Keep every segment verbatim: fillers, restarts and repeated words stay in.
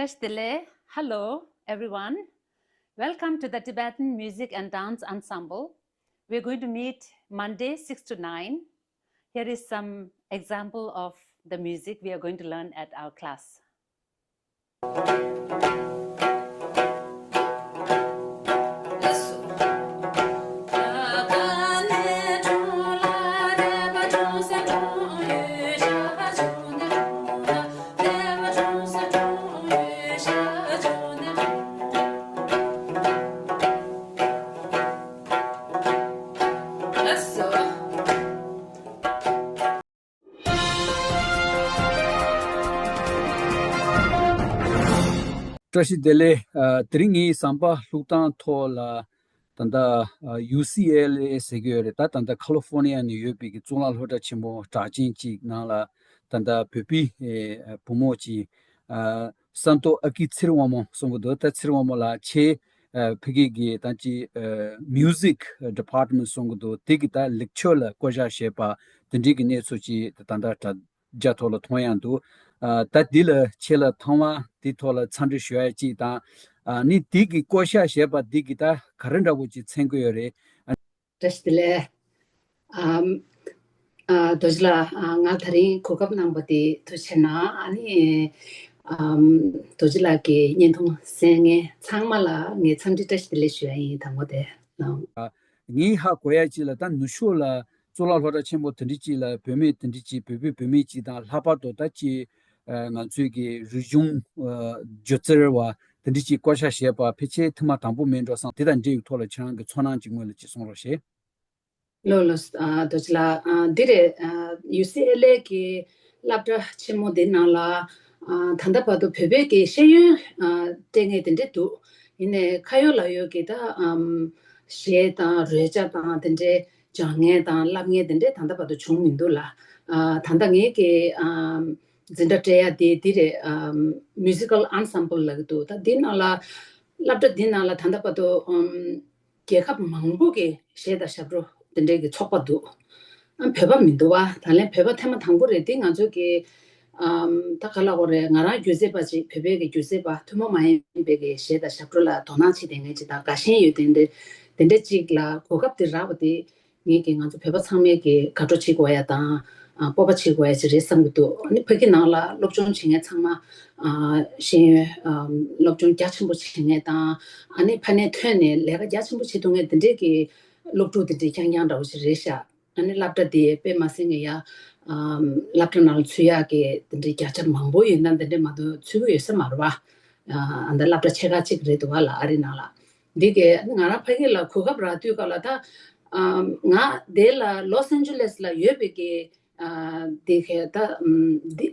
བཀྲ་ཤིས་བདེ་ལེགས། Hello, everyone. Welcome to the Tibetan Music and Dance Ensemble. We're going to meet Monday, six to nine. Here is some example of the music we are going to learn at our class. བཀྲ་ཤིས་བདེ་ལེགས། ཨ། དེ་རིང་ངའི་ཟམ་པ་བླུགས་སྟངས་ཐོག་ལ་ད་ལྟ་ཨ། ཡུ་སི་ཨེལ་ཨེ་ཟེར་གྱི་ཡོད་རེད། ད་ད་ལྟ་ཁ་ལི་ཧྥོ་ནི་ཡ་ནས་ཡོད་པའི་གི་གཙུག་ལག་སློབ་གྲྭ་ཆེན་མོ་གྲགས་ཅན་ཅིག་ནང་ལ་ད་ལྟ་བོད་པའི་ཨེ། བུ་མོ་ཅིག་ཨ། སན་ཏོ་ཨ་ཀི་ཚེ་རིང་དབང་མོ་གསུང་གི་འདུག་ད་ཚེ་རིང་དབང་མོ་ལགས་ཁྱེད་ཨ། ཕ་གི་གི་ད་ཅི་ཨ། Music Department གསུང་གི་འདུག་དེ་གི་ད་ལེག་ཆར་ལ་བསྐོ་བཞག་བྱས་པ་དེ་འདྲའི་གི་གནས་ཚུལ་ཅིག་ད་ལྟ་དྲ་རྒྱ་ཐོག་ལ་མཐོང་ཡང་འདུག་ཨ། ད་འདི་ལ་ཁྱེད་ལ་ཐང་བ་འདི་ཐོག་ལ་འཚམས་འདྲི་ཞུ་ཡ་ཅིག་དང་། ཨ་ནི་འདི་གི་བསྐོ་བཞག་བྱས་པ་འདི་གི་ད་ག་རེ་འདྲ་བོ་ཅིག་མཚོན་གི་ཡོད་རེད། ཨ། བཀྲ་ཤིས་བདེ་ལེགས། ཨམ། ཨ། རྡོ་རྗེ་ལགས། ཨ། ང་ད་རིང་གོ་སྐབས་གནང་བ་དེ་ཐུགས་རྗེ་གནང་། ཨ་ནི། ཨམ། རྡོ་རྗེ་ལགས་ཀྱི་བརྙན་ཐུང་གསན་མཁན་ཚང་མ་ལ་ངས་འཚམས་འདྲི་བཀྲ་ཤིས་བདེ་ལེགས་ཞུ་ཡ་ཡིན། དང་པོ་དེ་ལ། ཨ། ངས་ཧ་གོ་ཡ་ཅིག་ལ་ད་ནུབ་ཕྱོགས་ལ་གཙུག་ལག་སློབ་གྲྭ་ཆེན་པོ་དེ་འདྲ་ཅིག་ལ་བུད་མེད་དེ་འདྲ་ཅིག་བོད་པའི་བུད་མེད་ཅིག་དང་ལྷག་པར་དུ་ད་ཅིག་ཨ། ང་ཚོའི་གི་རིག་གཞུང་ཨ། སྒྱུ་རྩལ་བ་དེ་འདྲ་ཅིག་བསྐོ་བཞག་བྱས་པ་ཕལ་ཆེར་ཐེངས་མ་དང་པོ་མིན་འགྲོ་བསམ། དེ་དང་འབྲེལ་ཡོད་ཐོག་ལ་ཁྱེད་རང་གི་ཚོར་སྣང་ཅིག་སྔོན་ལ་ཅིག་གསུང་རོགས་ཞེས། ལགས་ལགས། ཨ། རྡོ་རྗེ་ལགས། ཨ། འདི་རེད། ཨ། ཡུ་སི་ཨེལ་ཨེ་གི་སློབ་གྲྭ་ཆེན་མོ་འདི་ནང་ལ། ཨ། ད་ལྟ་བར་དུ་བོད་པའི་གི་ཤེས་ཡོན། ཨ། སྤྲད་མཁན་དེ་འདྲས་འདུག་ཡིན་ནའི་ཁ་ཡོད་ལག་ཡོད་ཀྱི་ད། ཨམ། གཞས་དང་རོལ་ཆ་དང་དེ་འདྲས་སྦྱང་མཁན་དང་བསླབ་མཁན་དེ་འདྲས་ད་ལྟ་བར་དུ་བྱུང་མི་འདུག་ལ། ཨ། ད་ལྟ་ངེད་ཀྱི། ཨམ། འཛིན་གྲྭ་སྤྲད་ཡ་དེ་འདི་རེད། ཨམ། Musical Ensemble ལབ་ཀྱི་འདུག་ད་འདི་ནང་ལ་སློབ་གྲྭ་འདི་ནང་ལ་ད་ལྟ་བར་དུ། ཨམ། རྒྱལ་ཁབ་མང་པོ་གི་གཞས་དང་ཞབས་བྲོ་དེ་འདྲའི་གི་ཚོགས་པ་འདུག་ཨ། བོད་པ་མི་འདུག་བ། ད་ལན་བོད་པ་ཐེངས་མ་དང་པོ་རེད། འདི་ང་ཚོ་གི། ཨམ། ད་ག་ལབ་དགོས་རེད། ང་རང་སྒྱུ་རྩལ་པ་ཅིག་བོད་པའི་གི་སྒྱུ་རྩལ་པ་ཐུན་མོང་མ་ཡིན་པའི་གི་གཞས་དང་ཞབས་བྲོ་ལ་དོ་སྣང་བྱེད་བསྡད་མཁན་ཅིག་དང་དགའ་ཞེན་ཡོད་དེ་འདྲ་དེ་འདྲ་ཅིག་ལ་གོ་སྐབས་དེ་རག་པ་དེ། ངེད་ཀྱི་ང་ཚོ་བོད་པ་ཚང་མས་ཀྱི་དགའ་སྤྲོ་བྱེད་དགོས་ཡ་དང་། ཨ། སྤོབས་པ་བྱེད་དགོས་ཡ་ཅིག་རེད་བསམ་གྱི་འདུག་ཨ་ནི་ཕ་གི་ནང་ལ་སློབ་སྦྱོང་བྱེད་མཁན་ཚང་མ། ཨ། ཤེས་ཡོན། ཨ། སློབ་སྦྱོང་རྒྱ་ཆེན་པོ་བྱེད་མཁན་དང་། ཨ་ནི་ཕ་ནས་ཐོན་ནས་ལས་ཀ་རྒྱ་ཆེན་པོ་བྱེད་ཐུབ་མཁན་དེ་འདྲའི་གི་སློབ་ཕྲུག་དེ་འདྲའི་རྐྱང་རྐྱང་འདྲ་བོ་ཞིག་རེད་ཤག་ཨ་ནི་སློབ་གྲྭ་དེ་དཔེ་མ་སྲིད་ངེས་ཡ། ཨ། སློབ་གྲྭ་ནང་ལ་ཚུད་ཡག་གི་དེ་འདྲའི་བརྒྱ་ཆ་མང་པོ་ཡོད་ན་དེ་འདྲའི་མ་གཏོགས་ཚུད་ཀྱི་ཡོད་ས་མ་རེད་བ། ཨ། ཨ་ད་སློབ་གྲྭ་ཆེ་ཁག་ཅིག་རེད་འདུག་བ་ལ། ཨ་རི་ནང་ལ། འདི་གས་ང་རང་ཕ་གི་ལ་གོ་སྐབས་རག་དུས་སྐབས་ལ་ད། ཨམ། ང་དེ་ལ་ལོས་ཨན་ཇེ་ལེས་ལ་ཡོད་པའི་གི། ཨ། འདི་གས་ད། ཨམ། འདི་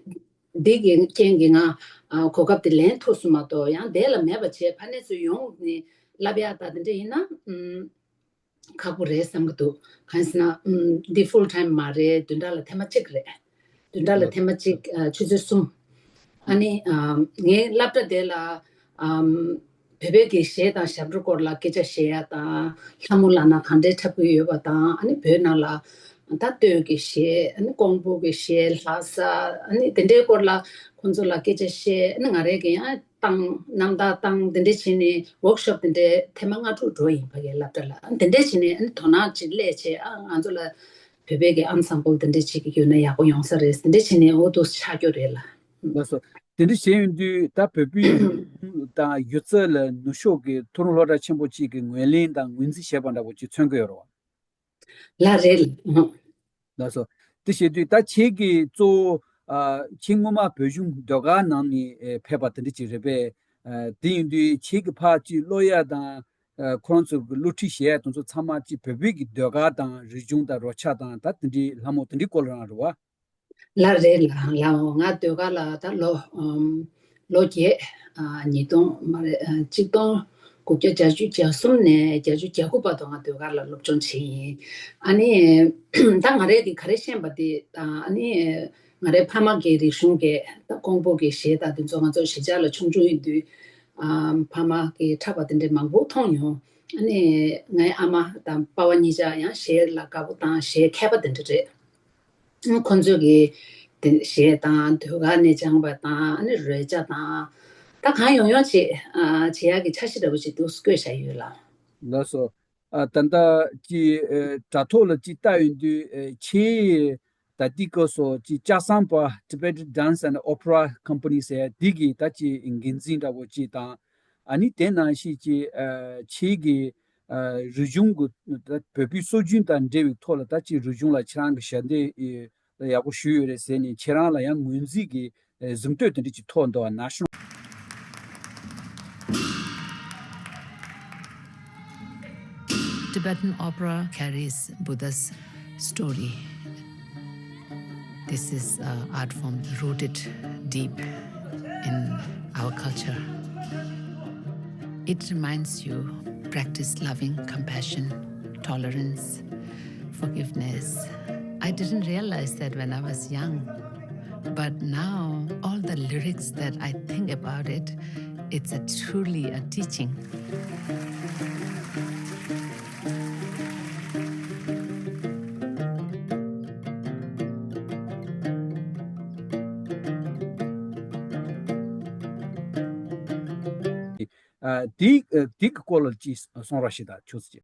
འདི་གི་རྐྱེན་གྱིས་ང་། ཨ། གོ་སྐབས་དེ་ལེན་ཐུབ་སོང་མ་གཏོགས་ཡང་དེ་ལ་མེད་པ་བྱས་ཕ་ནས་ཚུར་ཡོང་ནས་བསླབ་ཡག་ད་དེ་འདྲ་ཡིན་ན། ཨམ། ཁག་པོ་རེད་བསམ་གྱི་འདུག་གང་ཡིན་ཟེར་ན། ཨམ། འདི་ཕུལ་ཊའིམ་མ་རེད། བདུན་ཕྲག་ལ་ཐེངས་མ་གཅིག་རེད། བདུན་ཕྲག་ལ་ཐེངས་མ་གཅིག་ཨ། ཆུ་ཚོད་གསུམ། ཨ་ནི། ཨ། ངའི་སློབ་གྲྭ་དེ་ལ། ཨམ། བོད་པའི་གི་གཞས་དང་ཞབས་བྲོ་སྐོར་ལ་སྐད་ཆ་བཤད་ཡ་དང་། ལྷ་མོ་ལབ་ན་གང་འདྲའི་འཁྲབ་ཀྱི་ཡོད་པ་དང་། ཨ་ནི་བོད་ནང་ལ་ད་སྟོད་ཀྱི་གཞས། ཨ་ནི་ཀོང་པོ་གི་གཞས། ལྷ་ས། ཨ་ནི་དེ་འདྲའི་སྐོར་ལ་ཁོང་ཚོ་ལ་སྐད་ཆ་བཤད། ཨ་ནི་ང་རའི་གི་ཡང་བཏང་། རྣམ་ཐར་བཏང་། དེ་འདྲ་བྱས་ནས་ཝོག་ཤོབ་དེ་འདྲའི་ཐེངས་མ་ལྔ་དྲུག་འགྲོ་ཡིན། ཕ་གིའི་སློབ་གྲྭ་ལ། ཨ་ནི་དེ་འདྲ་བྱས་ནས་ཨ་ནི་དོ་སྣང་ཅིག་སླེབས་བྱས། ཨ། ང་ཚོ་ལ་བོད་པའི་གི་ཨན་སམ་བལ་དེ་འདྲ་ཅིག་ཡོད་ན་ཡག་པོ་ཡོང་ས་རེད། དེ་འདྲ་བྱས་ནས་འོ་དོ་ཆགས་རྒྱུ་རེད་ལ། ལགས་སོ། དེ་འདྲ་བྱས་ཡོང་དུས་ད་བོད་པའི་རིག་གཞུང་དང་སྒྱུ་རྩལ་ལ་ནུབ་ཕྱོགས་ཀྱི་མཐོ་རིམ་སློབ་གྲྭ་ཆེན་པོ་གཅིག་གིས་ངོས་ལེན་དང་ངོས་འཛིན་བྱས་པ་འདྲ་པོ་ཅིག་མཚོན་གྱི་ཡོད་རེད་བ། ལགས་རེད་ལགས། ལགས་སོ། དེ་བྱེད་དུས་ད་ཁྱེད་ཀྱིས་གཙོ་བོ། ཨ། ཁྱེད་སྔོན་མ་བོད་གཞུང་ཟློས་གར་ནང་ནས། ཨེ། ཕེབས་པ་དེ་འདྲ་ཅིག་རེད་པས། ཨ། དེ་ཡིན་དུས་ཁྱེད་ཀྱིས་ཕར་ཅིག་སློབ་ཡ་དང་། ཨ། ཁོ་རང་ཚོ་གི་སློབ་ཁྲིད་བྱེད་ཡ་དེ་ཚོ་ཚང་མ་ཅིག་བོད་པའི་གི་ཟློས་གར་དང་རིག་གཞུང་དང་རོལ་ཆ་དང་ད་དེ་འདྲའི་ལྷ་མོ་དེ་འདྲའི་སྐོར་རང་རེད་བ། ལགས་རེད་ལགས། ལགས་འོ། ང་ཟློས་གར་ལ་ད་ལོ། ཨམ། ལོ་བརྒྱད། ཨ། ཉིས་སྟོང་མ་རེད། ཨ། གཅིག་སྟོང་དགུ་བརྒྱ་བརྒྱད་ཅུ་གྱ་གསུམ་ནས་བརྒྱད་ཅུ་གྱ་དགུ་བར་དུ་ང་ཟློས་གར་ལ་སློབ་སྦྱོང་བྱས་ཡིན། ཨ་ནི་ད་ང་རས་ཀྱི་ག་རེ་ཤེས་པ་དེ་དང་། ཨ་ནི་ང་རའི་ཕ་མ་གི་རིག་གཞུང་གི་ད་ཀོང་པོ་གི་གཞས་དང་དེ་ཚོ་ང་ཚོ་གཞིས་ཆགས་ལ་ཆུང་ཆུང་ཡིན་དུས། ཨ། ཕ་མ་གི་འཁྲབ་པ་དེ་འདྲའི་མང་པོ་མཐོང་མྱོང་། ཨ་ནི་ངའི་ཨ་མ་དང་པ་ཕ་གཉིས་ཆ་ཡང་གཞས་ལ་དགའ་པོ་དང་གཞས་མཁས་པ་དེ་འདྲ་རེད། ཁོང་ཚོས་ཀྱི་དེ་གཞས་དང་ཟློས་གར་ནས་སྦྱངས་པ་དང་། ཨ་ནི་རོལ་ཆ་དང་། ད་ ད་གང་ཡོང་ཡོང་བྱེད་ཨ་བྱེད་ཡག་གི་འཆར་གཞི་འདྲ་བོ་ཞིག་འདུག་བཀོད་བཞག་ཡོད་ལགས། ལགས་སོ། ཨ་ད་ལྟ་ཀྱི་ཨ་དྲ་ཐོག་ལ་ཅིག་བལྟ་ཡོང་དུས་ཨ་ཁྱེད་ད་ལྟའི་སྐབས་སུ་ཅིག་ལྕགས་ཟམ་པ་Tibetan Dance and Opera Company ཟེར་འདི་གི་ད་ཅིག་འགན་འཛིན་འདྲ་བོ་ཅིག་དང་། ཨ་ནི་དེ་ནང་བཞིན་ཅིག་ཨ་ཁྱེད་ཀྱི་ཨ་རིག་གཞུང་གི་ད་བོད་པའི་སྲོལ་རྒྱུན་དང་འབྲེལ་བའི་ཐོག་ལ་ད་ཅིག་རིག་གཞུང་ལ་ཁྱེད་རང་གི་ཞབས་འདེགས་ཨེ་ཡག་པོ་ཞུས་ཡོད་རེད་ཟེར་ནས་ཁྱེད་རང་ལ་ཡང་ངོས་འཛིན་གྱི་ཨེ་གཟེངས་བསྟོད་དེ་འདྲ་ཅིག་ཐོབ་འདུག་བ། National Tibetan opera carries Buddha's story. This is an art form rooted deep in our culture. It reminds you, practice loving compassion, tolerance, forgiveness. I didn't realize that when I was young, but now all the lyrics that I think about it, it's a truly a teaching. ཨ་དེ་ཨ་དེ་གི་སྐོར་ལ་ཅིག་གསུང་རོགས་ཞེས་དང་ཆུ་ཚོད་ཀྱི།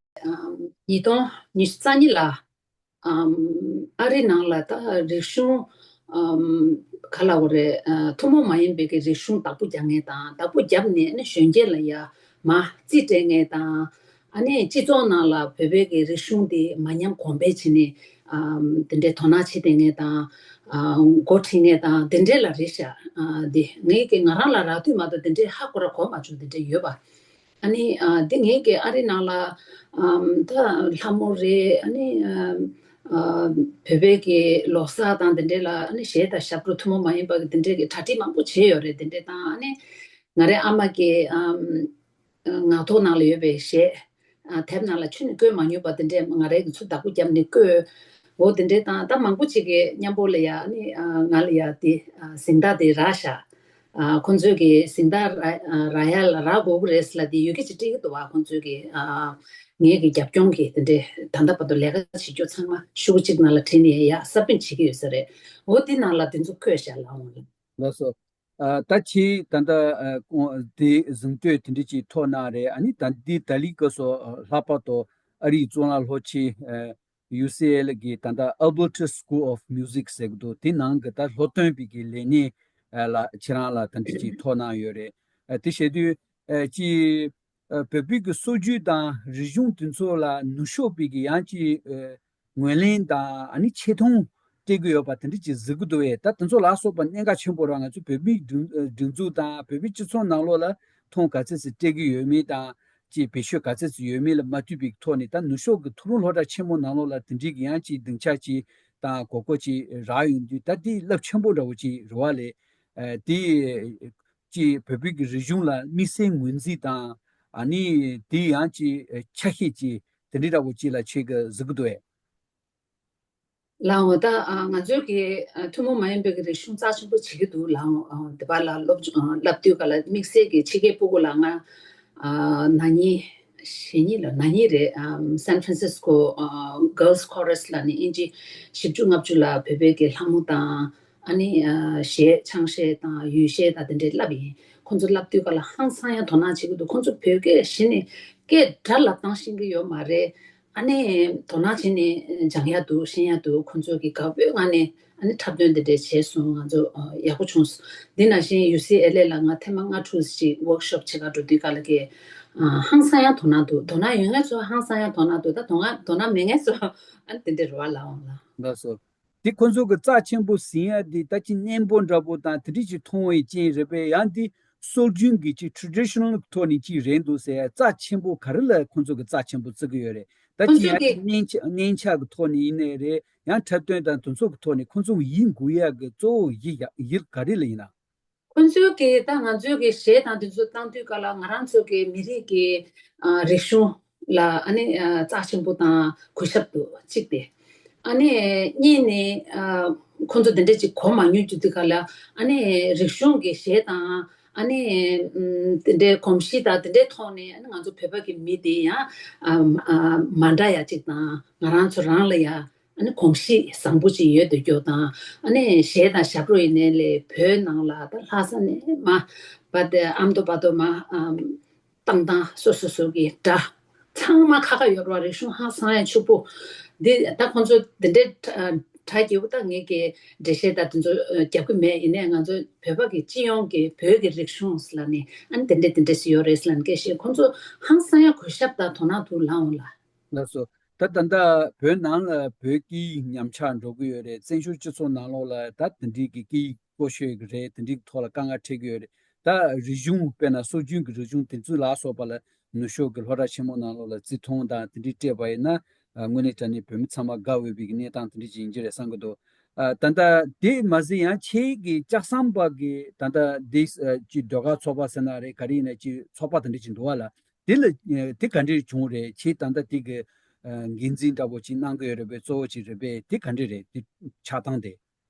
ཉིས་སྟོང་ཉི་ཤུ་རྩ་གཉིས་ལ་ཨམ་ཨ་རི་ནང་ལ་ད་རིག་གཞུང་ཨམ་ག་ལ་འོ་རེད། ཨ་ཐུན་མོང་མ་ཡིན་པའི་གི་རིག་གཞུང་བདག་པོ་རྒྱག་མཁན་དང་བདག་པོ་བརྒྱབ་ནས་ནི་གཞོན་སྐྱེས་ལ་ཡ་མ་རྩིས་སྤྲད་མཁན་དང་། ཨ་ནི་སྤྱི་ཚོགས་ནང་ལ་བོད་པའི་གི་རིག་གཞུང་དེ་མ་ཉམས་གོང་འཕེལ་བྱས་ནས་ཨམ་དེ་འདྲའི་དོ་སྣང་བྱེད་བསྡད་མཁན་དང་། ཨ་འགོ་ཁྲིད་མཁན་དང་དེ་འདྲའི་ལ་རེད་ཤག་ཨ་དེ་ངས་ཀྱི་ང་རང་ལ་རག་དུས་མ་གཏོགས་དེ་འདྲའི་ཧ་གོ་ར་གོ་མ་བྱུང་། དེ་འདྲའི་ཡོད་པ། ཨ་ནི་ཨ་དེ་ངས་ཀྱི་ཨ་རི་ནང་ལ་ཨམ་ད་ལྷ་མོ་རེད། ཨ་ནི་ཨམ་ཨ་བོད་པའི་གི་ལོ་གསར་དང་དེ་འདྲའི་ལ་ཨ་ནི་གཞས་དང་ཞབས་བྲོ་ཐུན་མོང་མ་ཡིན་པ་གི་དེ་འདྲའི་གི་གྲ་སྒྲིག་མང་པོ་བྱས་ཡོད་རེད། དེ་འདྲའི་དང་ཨ་ནི་ང་རའི་ཨ་མ་གི་ཨམ། ངག་ཐོག་ནང་ལ་ཡོད་པའི་གཞས། ཨ་དེབ་ནང་ལ་ཁྱོན་ནས་བཀོད་མ་མྱོང་པ་དེ་འདྲས་ང་རའི་གི་ཚུར་བདག་པོ་བརྒྱབ་ནས་བཀོད། འོ་དེ་འདྲས་དང་ད་མང་པོ་ཅིག་གི་མཉམ་པོ་ལ་ཡ་ནི་ཨ་ང་ལ་ཡ་དེ་ཨ་གཟེངས་རྟགས་དེ་རག་ཤག་ཨ་ཁོང་ཚོས་གི་གཟེངས་རྟགས་རག་ཨ་རག་ཡ་ལ་རག་དགོས་ཀྱི་རེད་ཟེར་ལ་དེ་ཡོད་ཀྱི་ཅིག་སྤྲད་ཀྱི་འདུག་བ། ཁོང་ཚོས་གི་ཨ་ངའི་གི་རྒྱབ་སྐྱོར་གི་དེ་འདྲས་ད་ལྟ་བར་དུ་ལས་ཀ་བྱེད་རྒྱུ་ཚང་མ་ཤོག་གུ་གཅིག་ནང་ལ་བྲིས་ནས་ཡ་ས་བོན་བྱེད་ཀྱི་ཡོད་ས་རེད། འོ་དེ་ནང་ལ་དེ་ཚོ་བཀོད་ཤག་ལགས་འོང་ལ། ལགས་སོ། ཨ་ད་ཁྱེད་ད་ལྟ་ཨ་ཁོང་དེ་གཟེངས་བསྟོད་དེ་འདྲ་ཅིག་ཐོབ་གནང་རེད། ཨ་ནི་ད་འདི་ད་ལི་སྐབས་སུ་ཨ་ལྷག་པར་དུ་ཨ་རིའི་གཙུག་ལག་སློབ་ཆེན་ཨ་ཡུ་སི་ཨེལ་གི་ད་ལྟ་Albertus School of Music ཟེར་གི་འདུག་དེ་ནང་གི་ད་སློབ་སྟོན་པའི་གི་ལས་གནས་ཨ་ལ་ཁྱེད་རང་ལ་ད་འདྲ་ཅིག་ཐོབ་གནང་ཡོད་རེད། ཨ་དེ་བྱེད་དུས་ཨ་ཅི་ཨ་བོད་པའི་གི་སྲོལ་རྒྱུན་དང་རིག་གཞུང་དེ་ཚོ་ལ་ནུབ་ཕྱོགས་པའི་གི་ཡང་ཅིག་ཨ་ངོས་ལེན་དང་ཨ་ནི་ཆེ་མཐོང་སྤྲད་ཀྱི་ཡོད་པ་དེ་འདྲ་ཅིག་གཟིགས་ཀྱི་འདུག་བས། ད་དེ་ཚོ་ལ་སོགས་པ་གནད་འགག་ཆེན་པོ་རང་ང་ཚོ་བོད་མིའི་སྒྲིག་སྒྲིག་འཛུགས་དང་བོད་པའི་སྤྱི་ཚོགས་ནང་ལོགས་ལ་མཐོང་ག་ཚད་ཙམ་སྤྲད་ཀྱི་ཡོད་མེད་དང་། ཅིག་བེད་སྤྱོད་ག་ཚད་ཙམ་ཡོད་མེད་ལ་མ་ལྟོས་པའི་ཐོག་ནས་ད་ནུབ་ཕྱོགས་ཀྱི་མཐོ་རིམ་སློབ་གྲྭ་ཆེན་མོ་ནང་ལོགས་ལ་དེ་འདྲའི་གི་ཡང་ཅིག་སྡིངས་ཆ་ཅིག་དང་གོ་སྐབས་ཅིག་རག་ཡོང་དུས་ད་འདི་རླབས་ཆེན་པོ་འདྲ་བོ་ཅིག་རེད་བ་ལས། ཨ་དེ་ཅིག་བོད་པའི་གི་རིག་གཞུང་ལ་དམིགས་བསལ་ངོས་འཛིན་དང་། ཨ་ནི་དེ་ཡང་ཅིག་ཆ་ཤས་ཅིག་དེ་འདྲའི་འདྲ་བོ་ཅིག་ལ་ཁྱེད་ཀྱིས་གཟིགས་ཀྱི་འདུག་གས། ལགས་འོང་། ད་ཨ་ང་ཚོའི་གི་ཨ་ཐུན་མོང་མ་ཡིན་པའི་གི་རིག་གཞུང་རྩ་ཆེན་པོ་བྱེད་ཀྱི་འདུག་ལགས་འོང་། ཨ་དེ་བར་ལ་སློབ་སྦྱོང་ཨ་བསླབ་དུས་ག་ལ་དམིགས་བསལ་གྱི་ཕྱི་རྒྱལ་སྤུ་གུ་ལ་ང་ཨ་ན་ནིང་གཞེས་ནིང་ལ་ན་ནིང་རེད། ཨམ་San Francisco ཨ་Girls Chorus ལ་ནི་ཨིན་ཇི་བཞི་བཅུ་ལྔ་བཅུ་ལ་བོད་པའི་གི་ལྷ་མོ་དང་ཨ་ནི་ཨ་གཞས་ཆང་གཞས་དང་ཡུལ་གཞས་དང་དེ་འདྲས་བསླབ་ཡིན། ཁོང་ཚོ་བསླབ་དུས་ག་ལ་ཧང་སང་ཡང་དོ་སྣང་བྱེད་ཀྱི་འདུག་ཁོང་ཚོ་བོད་སྐད་གཞི་ནས་སྐད་སྒྲ་ལབ་སྟངས་ཤེས་ཀྱི་ཡོད་མ་རེད། ཨ་ནི་དོ་སྣང་བྱས་ནས་སྦྱང་ཡག་འདུག་ཤེས་ཡག་འདུག་ཁོང་ཚོས་ཀྱི་དགའ་པོའི་ངང་ནས་ཨ་ནི་འཁྲབ་སྟོན་དེ་འདྲས་བྱས་སོང་། ང་ཚོ་ཨ་ཡག་པོ་བྱུང་སོང་། འདི་ནང་བཞིན་ཡུ་སི་ཨེལ་ཨེ་ལ་ང་ཐེངས་མ་ལྔ་དྲུག་ཅིག་ཝོག་ཤོབ་བྱེད་ག་འགྲོ་དུས་ག་ལ་གི་ཨ་ཧང་སང་ཡང་དོ་སྣང་འདུག་དོ་སྣང་ཡོད་མཁན་ཚོ་ཧང་སང་ཡང་དོ་སྣང་འདུག་ད་དོ་སྣང་དོ་སྣང་མེད་མཁན་ཚོ་ཨ་ནི་དེ་འདྲས་རེད་བ། ལགས་འོང་ལགས། ལགས་སོ། འདི་ཁོང་ཚོ་གི་རྩ་ཆེན་པོ་ཟིན་ཡ་འདི་ད་ཅི་སྙན་པོ་འདྲ་པོ་དང་དེ་འདྲ་ཅིག་མཐོང་བའི་རྐྱེན་རེད་པས། ཡང་འདི་སྲོལ་རྒྱུན་གྱི་ཅིག་traditional་གི་ཐོག་ནས་ཅིག་རེད་འདུག་ཟེར་ཡ་རྩ་ཆེན་པོ་ག་རེ་ལ་ཁོང་ཚོ་གི་རྩ་ཆེན་པོ་བརྩི་གི་ཡོད་རེད། ད་ཁོང་ཅི་ཚོ་ཡང་གི་སྙན་ཆ་སྙན་ཆ་གི་ཐོག་ནས་ཡིན་ནའི་རེད། ཡང་འཁྲབ་སྟོན་དང་དེ་ཚོ་གི་ཐོག་ནས་ཁོང་ཚོ་ཡིད་འགུག་ཡ་གི་གཙོ་བོ་ཡིད་ཡ་ཡིད་ག་རེ་ལ་ཡིན་ན། ཁོང་ཚོའི་གི་ད་ང་ཚོའི་གི་གཞས་དང་དེ་ཚོ་བཏང་དུས་ག་ལ་ང་རང་ཚོ་གི་མི་རིགས་ཀྱི་ཨ་རིག་གཞུང་ལ་ཨ་ནི་ཨ་རྩ་ཆེན་པོ་དང་གུས་ཞབས་འདུག་གཅིག་དེ། ཨ་ནི་གཉིས་ནི་ཨ་ཁོང་ཚོ་དེ་འདྲས་ཅིག་གོ་མ་མྱོང་རྒྱུ་དུས་ག་ལ་ཨ་ནི་རིག་གཞུང་གི་གཞས་དང་ཨ་ནི་ཨམ་དེ་འདྲའི་གོམས་གཤིས་དང་དེ་འདྲའི་ཐོག་ནས་ཨ་ནི་ང་ཚོ་བོད་པ་གི་མི་དེ་ཡང་ཨ་ཨ་མ་འདྲ་ཡ་གཅིག་དང་ང་རང་ཚོ་རང་ལ་ཡ། ཨ་ནི་གོམས་གཤིས་བཟང་པོ་ཅིག་ཡོད་དུ་སྐྱོ་དང་། ཨ་ནི་གཞས་དང་ཞབས་བྲོ་ཡིན་ནའི་ལས་བོད་ནང་ལ་ད་ལྷ་ས་ནས་མ་བ་དེ་ཨམ་དོ་བ་དོ་མ་ཨམ་བཏང་སྟངས་སོ་སོ་སོ་གི་སྒྲ་ཚང་མ་ཁ་ཁ་ཡོད་ར། རིག་གཞུང་ཧང་སང་ཡ་ཕྱུག་པོ་འདི་ད་ཁོང་ཚོ་འདི་འདྲའི་གྲ་གྲ་རྒྱས་པོ་ད་ངེད་ཀྱི་འགྲེལ་བཤད་ད་དེ་ཚོ་རྒྱབ་ཀྱི་མེད། ཡིན་ནའི་ང་ཚོ་བོད་པ་གི་སྤྱི་ཡོངས་ཀྱི་བོད་ཀྱི་རིག་གཞུང་ལ་ནི་ཨ་ནི་དེ་འདྲས་དེ་འདྲས་སུ་ཡོད་རེད་ལབ་ནས་སྐད་བཤད། ཁོང་ཚོ་ཧང་སང་ཡ་གུས་ཞབས་དང་དོ་སྣང་ཐུག་ལའང་ལ། ལགས་སོ། ད་ད་ལྟ་བོད་ནང་ལ་བོད་སྐད་ཡིག་ཉམས་ཆག་འགྲོ་གི་ཡོད་རེད། བཙན་བྱོལ་སྤྱི་ཚོགས་ནང་ལོགས་ལ་ད་དེ་འདྲའི་གི་སྐད་ཡིག་བཀོལ་སྤྱོད་ཀྱི་རེད། དེ་འདྲའི་ཐོག་ལ་དཀའ་ངལ་འཕྲད་ཀྱི་ཡོད་རེད། ད་རིག་གཞུང་དཔེར་ན་སྲོལ་རྒྱུན་གྱི་རིག་གཞུང་དེ་ཚོ་ལ་སོགས་པ་ལ་ནུབ་ཕྱོགས་ཀྱི་སློབ་གྲྭ་ཆེན་མོ་ནང་ལོགས་ལ་བརྩི་མཐོང་དང་དེ་འདྲའི་སྤྲད་པ་ཡིན་ན། ཨ་དངོས་གནས་དྲང་གནས་བོད་མི་ཚང་མ་དགའ་འོས་པའི་གི་གནས་སྟངས་དེ་འདྲ་ཅིག་ཡིན་གྱི་རེད་བསམ་གྱི་འདུག་ཨ་ད་ལྟ་དེ་མ་ཟད་ཡང་ཁྱེད་ཀྱི་ལྕགས་ཟམ་པ་གི་ད་ལྟ་དེ་ཨ་ཅིག་ཟློས་གར་ཚོགས་པ་ཟེར་ན་རེད། ག་རེ་ཡིན་ན་ཅིག་ཚོགས་པ་དེ་འདྲ་ཅིག་འདུག་བ་ལ། དེ་ལ་ཨ་དེ་ག་འདྲ་བྱུང་རེད། ཁྱེད་ད་ལྟ་དེ་གི་ཨ་འགན་འཛིན་འདྲ་པོ་ཅིག་གནང་གི་ཡོད་རེད་པས། གཙོ་བོ་ཅིག་རེད་པས། དེ་ག་འདྲ་རེད། དེ་ཆགས་སྟངས་དེ།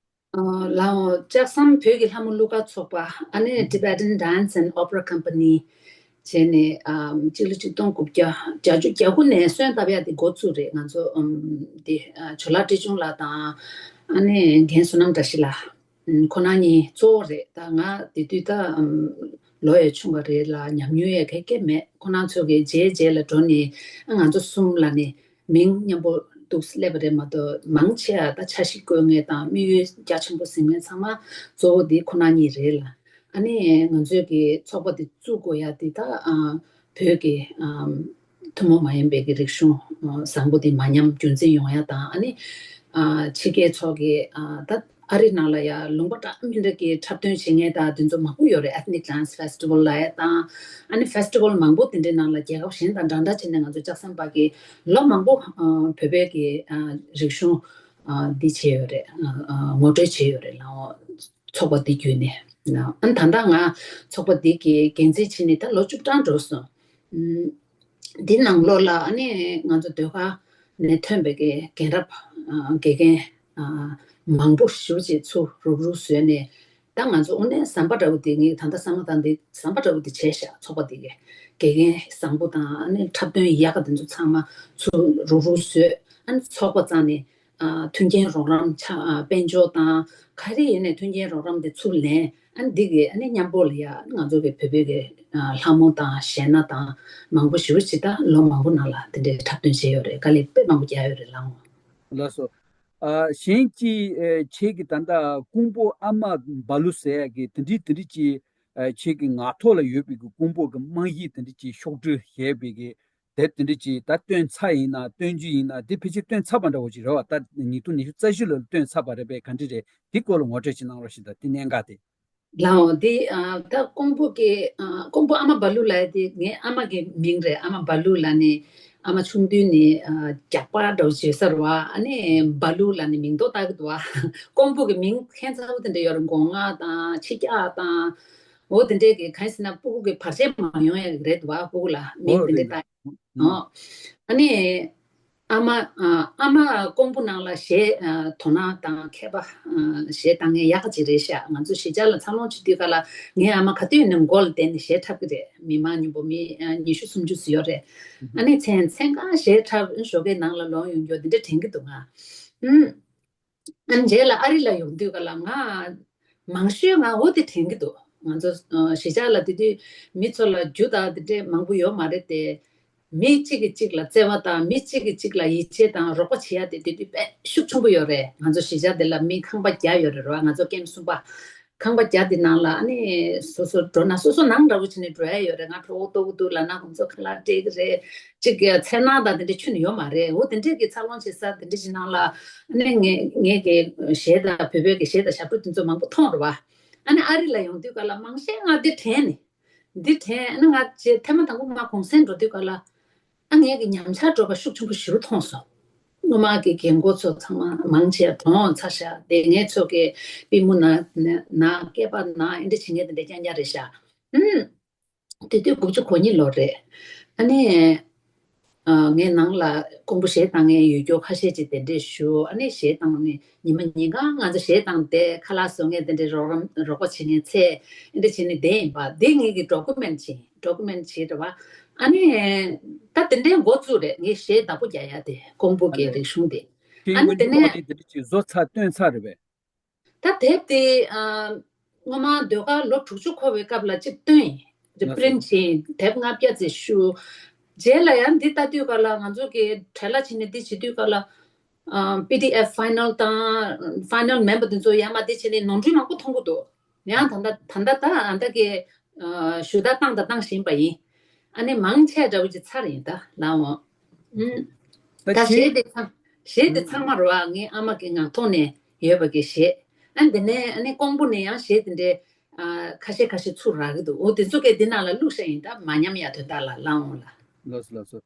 ཨ་ལའོ་ལྕགས་ཟམ་བོད་ཀྱི་ལྷ་མོ་གླུ་གར་ཚོགས་པ། ཨ་ནི་Tibetan Dance and Opera Company བྱས་ནས་ཨམ་སྤྱི་ལོ་ཆིག་སྟོང་དགུ་བརྒྱ་བརྒྱད་ཅུ་གྱ་དགུ་ནས་སོན་བཏབ་ཡ་དེ་འགོ་བཙུགས་རེད། ང་ཚོ་ཨམ་དེ་ཨ་ཇོ་ལགས་བཀྲས་ཆུང་ལགས་དང་ཨ་ནི་རྒན་བསོད་ནམས་བཀྲ་ཤིས་ལགས། ཨམ་ཁོ་རང་གཉིས་གཙོ་བོ་རེད། ད་ང་དེ་དུས་ད་ཨམ་ལོ་ཡང་ཆུང་བ་རེད་ལ། ཉམས་མྱོང་ཡང་ག་གེ་མེད། ཁོ་རང་ཚོ་གི་རྗེས་རྗེས་ལ་འགྲོ་ནས་ཨ་ང་ཚོ་གསུམ་ལ་ནི་མིང་མཉམ་པོ་འདུག་སླེབས་པ་རེད་མ་གཏོགས། མང་ཆེ་བ་ད་འཆར་གཞི་བཀོད་མཁན་དང་དམིགས་ཡུལ་རྒྱ་ཆེན་པོ་འཛིན་མཁན་ཚང་མ་གཙོ་བོ་འདི་ཁོ་རང་གཉིས་རེད་ལ། ཨ་ནི་ང་ཚོའི་གི་ཚོགས་པ་འདི་བཙུགས་དགོས་ཡ་འདི་ད་ཨ་བོད་ཀྱི་ཨ་ཐུན་མོང་མ་ཡིན་པའི་གི་རིག་གཞུང་ཨ་བཟང་པོ་འདི་མ་ཉམས་རྒྱུན་འཛིན་ཡོང་ཡ་དང་། ཨ་ནི་ཨ་ཕྱི་རྒྱལ་ཚོགས་ཀྱི་ཨ་ད་ཨ་རི་ནང་ལ་ཡ་ལུང་པ་འདྲ་མི་འདྲ་གི་འཁྲབ་སྟོན་བྱེད་མཁན་དང་དེ་ཚོ་མང་པོ་ཡོད་རེད། Ethnic Dance Festival ལབ་ཡ་དང་། ཨ་ནི་Festival མང་པོ་དེ་འདྲའི་ནང་ལ་རྒྱལ་ཁབ་གཞན་དང་འདྲ་འདྲ་བྱས་ནས་ང་ཚོ་ལྕགས་ཟམ་པ་གི་ལོ་མང་པོ་ཨ་བོད་པའི་གི་ཨ་རིག་གཞུང་ཨ་འདི་བྱས་ཡོད་རེད། ཨ་ཨ་ངོ་སྤྲོད་བྱས་ཡོད་རེད་ལའོ། ཚོགས་པ་འདི་བརྒྱུད་ནས། ཨ་ནི་ད་ལྟ་ང་ཚོགས་པ་འདི་གི་འགན་འཛིན་བྱས་ནས་ད་ལོ་བཅུ་གྲངས་འགྲོ་སོང་། ཨམ། འདི་ནང་ལོགས་ལ་ཨ་ནི་ང་ཚོ་ཟློས་གར་ནས་ཐོན་པའི་དགེ་རྒན་རབས་ཨ་དགེ་རྒན་ཨ་མང་པོ་ཞེ་པོ་ཅིག་ཚུར་རུག་རུག་བཟོས་ནས། ད་ང་ཚོ་དངོས་གནས་ཟམ་པ་འདྲ་བོ་དེ་ངས་ད་ལྟ་བསམ་བློ་བཏང་སྟེ་ཟམ་པ་འདྲ་བོ་དེ་བྱས་ཤག་ཚོགས་པ་དེ་གས་དགེ་རྒན་བཟང་པོ་དང་ཨ་ནི་འཁྲབ་སྟོན་ཡག་ག་དེ་ཚོ་ཚང་མ་ཚུར་རུག་རུག་བཟོས། ཨ་ནི་ཚོགས་པ་བཙུགས་ནས་ཨ་མཐུན་རྐྱེན་རོགས་རམ་ཆ་ཨ་དཔལ་འབྱོར་དང་ག་རེ་ཡིན་ནའི་མཐུན་རྐྱེན་རོགས་རམ་དེ་ཚུར་ལེན། ཨ་ནི་འདི་གི་ཨ་ནི་མཉམ་པོ་ལ་ཡ་ང་ཚོ་གི་བོད་པའི་གི་ཨ་ལྷ་མོ་དང་གཞས་སྣ་དང་མང་པོ་ཞེ་པོ་ཅིག་ད་ལོ་མང་པོ་ནང་ལ་དེ་འདྲའི་འཁྲབ་སྟོན་བྱས་ཡོད་རེད། དཀའ་ལས་དཔེ་མང་པོ་རྒྱག་ཡོད་རེད་ལགས་འོང་། ལགས་སོ། ཨ་གཞན་གྱིས་ཨེ་ཁྱེད་ཀྱི་ད་ལྟ་ཀོང་པོ་ཨ་མ་བ་ལུ་ཟེར་ཡ་གི་དེ་འདྲའི་དེ་འདྲའི་ཅིག་ཨ་ཁྱེད་ཀྱི་ངག་ཐོག་ལ་ཡོད་པའི་གི་ཀོང་པོ་གི་རྨང་གཞི་དེ་འདྲའི་ཅིག་ཤོག་དྲིལ་བཞག་པའི་གི་དེབ་དེ་འདྲ་ཅིག་ད་བཏོན་ཚར་ཡིན་ན། བཏོན་རྒྱུ་ཡིན་ན། འདི་ཕལ་ཆེར་བཏོན་ཚར་བ་འདྲ་བོ་ཅིག་རེད་བ། ད་ཉིས་སྟོང་ཉི་ཤུ་རྩ་བཞི་ལོ་ལ་བཏོན་ཚར་བ་རེད་པས། ག་འདྲ་རེད། འདི་སྐོར་ལ་ངོ་སྤྲོད་ཅིག་གནང་རོགས་ཞེས། ད་འདི་གནད་འགག་དེ། ལའོ། འདི་ཨ་ད་ཀོང་པོ་གི་ཨ་ཀོང་པོ་ཨ་མ་བ་ལུ་ལབ་ཡ་དེ་ངའི་ཨ་མ་གི་མིང་རེད། ཨ་མ་བ་ལུ་ལབ་ནི། ཨ་མ་ཆུང་དུས་ནས་ཨ་རྒྱགས་པ་འདྲ་བོ་བྱེད་ས་རེད་བ། ཨ་ནི་བ་ལུ་ལབ་ནི་མིང་འདོགས་བཏགས་ཀྱི་འདུག་བ། ཀོང་པོ་གི་མིང་ཁྱད་མཚར་པོ་དེ་འདྲ་ཡོད་རེད། མགོ་རྔ་དང་ཆིག་ཀྱག་དང་། འོ་དེ་འདྲའི་གི་གང་ཡིན་ཟེར་ན་སྤུ་གུ་གི་བར་ཆད་མ་ཡོང་ཡ་རེད་འདུག་བ། སྤུ་གུ་ལ་མིང་འོ་དེ་འདྲ་རེད། བཏགས། ཨོ། ཨ་ནི། ཨ་མ་ཨ་ཨ་མ་ཀོང་པོ་ནང་ལ་གཞས་ཨ་དོ་སྣང་དང་མཁས་པ་ཨ་གཞས་བཏང་མཁན་ཡག་ག་ཅིག་རེད་ཤག་ང་ཚོ་གཞིས་ཆགས་ལ་འཚར་ལོངས་བྱེད་དུས་ག་ལ་ངའི་ཨ་མ་ག་དུས་ནས་མགོ་ལ་བསྡད་ནས་གཞས་འཁྲབ་ཀྱི་རེད། མི་མང་མཉམ་པོ་མི་ཨ་ཉི་ཤུ་སུམ་ཅུ་ཙམ་ཡོད་རེད། ཨ་ནི་མཚན་མཚན་གང་གཞས་འཁྲབ་ཞོགས་ཀས་ནང་ལ་ལོག་ཡོང་རྒྱུ་དེ་འདྲ་དྲན་གྱི་འདུག་ང་། ཨུམ། ཨ་ནི་རྗེས་ལ་ཨ་རི་ལ་ཡོང་དུས་ག་ལ་ང་མང་ཤོས་ང་འོ་དེ་དྲན་གྱི་འདུག་ང་ཚོ་ཨ་གཞིས་ཆགས་ལ་དེ་དུས་མི་ཚོ་ལ་རྒྱུ་དང་དེ་འདྲས་མང་པོ་ཡོད་མ་རེད་དེ། མི་གཅིག་གིས་གཅིག་ལ་བརྩེ་བ་དང་མི་གཅིག་གིས་གཅིག་ལ་ཡིད་ཆེས་དང་རོགས་པ་བྱེད་ཡ་དེ་དེ་དུས་དཔེ་ཤུགས་ཆེན་པོ་ཡོད་རེད། ང་ཚོ་གཞིས་ཆགས་དེ་ལ་མི་ཁང་པ་བརྒྱ་ཡོད་རེད་རོ། ང་ཚོ་ཀེམ་གསུམ་པ། ཁང་པ་བརྒྱ་དེ་ནང་ལ་ཨ་ནི་སོ་སོ་འགྲོ་ན་སོ་སོ་ནང་འདྲ་བོ་བྱས་ནས་འགྲོ་ཡ་ཡོད་རེད། ང་གྲོད་ཁོག་ལྟོགས་ཀྱི་འདུག་ལབ་ན་ཁོང་ཚོ་ཁ་ལག་སྤྲད་ཀྱི་རེད། གཅིག་གི་འཚེར་སྣང་དང་དེ་འདྲ་ཁྱོན་ནས་ཡོད་མ་རེད། འོ་དེ་འདྲས་ཀྱི་འཚར་ལོངས་བྱེད་ས་དེ་འདྲ་ཞིག་ནང་ལ་ཨ་ནི་ངས་ངས་ཀྱི་གཞས་དང་བོད་པའི་གི་གཞས་དང་ཞབས་བྲོ་དེ་ཚོ་མང་པོ་མཐོང་རེད་བ། ཨ་ནི་ཨ་རི་ལ་ཡོང་དུས་ག་ལ་མང་ཤས་ང་འདི་དྲན་ནས། འདི་དྲན་ཨ་ནི་ང་རྗེས་ཐེངས་མ་དང་པོ་ང་གུང་སེང་འགྲོ་དུས་ག་ལ། ཨ་ངས་ཀྱི་ཉམས་ཆག་འགྲོ་ག་ཤུགས་ཆེན་པོ་ཞེ་པོ་མཐོང་སོང་། སྔོན་མ་གི་རྒན་གོག་ཚོ་ཚང་མ་མང་ཆེ་གྲོངས་ཚར་ཤག་དེ་ངའི་ཚོ་གི་པུས་མོ་ན་ན་སྐེད་པ་ན་ཨེ་འདྲ་བྱེད་མཁན་དེ་འདྲ་རྐྱང་རྐྱང་རེད་ཤག་ཨུམ། དེ་དུས་དགུ་བཅུ་གོ་གཉིས་ལོ་རེད། ཨ་ནི། ཨ་ངའི་ནང་ལ་ཀོང་པོ་གཞས་བཏང་མཁན་ཡོད་རྒྱུ་ཁ་ཤས་ཅིག་དེ་འདྲས་ཞུ། ཨ་ནི་གཞས་བཏང་ནས་ཉི་མ་ཉིན་གང་ང་ཚོ་གཞས་བཏང་སྟེ་ཁ་ལག་བཟོ་མཁན་དེ་འདྲས་རོགས་རམ་རོགས་པ་བྱེད་མཁན་ཚད་ཨེ་འདྲ་བྱས་ནས་བསྡད་ཡིན་པ་འདི་ངེད་ཀྱི་ཌོ་ཀུ་མེན་ཊི་བྱས་ཌོ་ཀུ་མེན་ཊི་བྱས་རེད་བ། ཨ་ནི། ད་དེ་འདྲའི་འགོ་བཙུགས་རེད། ངས་གཞས་བདག་པོ་རྒྱག་ཡ་དེ་ཀོང་པོ་གི་རིག་གཞུང་དེ། ཁྱེད་ཨ་ནི་དངོས་དེ་གནས་ནས་ཨ་ནི་དེ་འདྲ་ཅིག་བཟོ་ཚར་བཏོན་ཚར་རེད་པས། ད་དེབ་དེ་ཨ། སྔོན་མ་ཟློས་གར་ལོ་དྲུག་ཅུ་འཁོར་བའི་སྐབས་ལ་གཅིག་བཏོན་ཡིན། རེ་པི་རིན་ཊི་བྱས་ཡིན། དེབ་ལྔ་བརྒྱ་ཙམ་བཤུ། རྗེས་ལ་ཡང་འདི་ལྟ་དུས་ག་ལ་ང་ཚོ་གི་བྲེལ་བ་བྱས་ནས་འདི་བྱེད་དུས་ག་ལ་ཨ། པི་ཌི་ཨེཕ་ཕའི་ནལ་དང་ཕའི་ནལ་མིན་པ་དེ་ཚོ་ཡར་མར་འདི་བྱས་ནས་ནོར་འཁྲུལ་མང་པོ་མཐོང་གི་འདུག་ཡང་ད་ལྟ་ད་ལྟ་ད་ཨ་ད་གི་ཨ། ཞུ་དག་བཏང་དང་བཏང་བཞིན་པ་ཡིན། ཨ་ནི་མང་ཆེ་འདྲ་བོ་ཅིག་ཚར་ཡིན་ད་ལའོ། ཨུམ། ད་ད་གཞས་དེ་ཚང་གཞས་དེ་ཚང་མ་རུ་ཨ་ངའི་ཨ་མ་གི་ངག་ཐོག་ནས་ཡོད་པ་གི་གཞས། ཨ་འདི་ནས་ཨ་ནི་ཀོང་པོ་ནས་ཡང་གཞས་དེ་འདྲའི་ཨ། ཁ་ཤས་ཁ་ཤས་ཚུར་རག་གི་འདུག་འོ་དེ་ཚོ་གས་འདི་ནང་ལ་བླུགས་བཞག་ཡིན་ད་མ་ཉམས་ཡ་དོན་དག་ལ་ལའོ་ལ། ལགས་སོ་ལགས་སོ།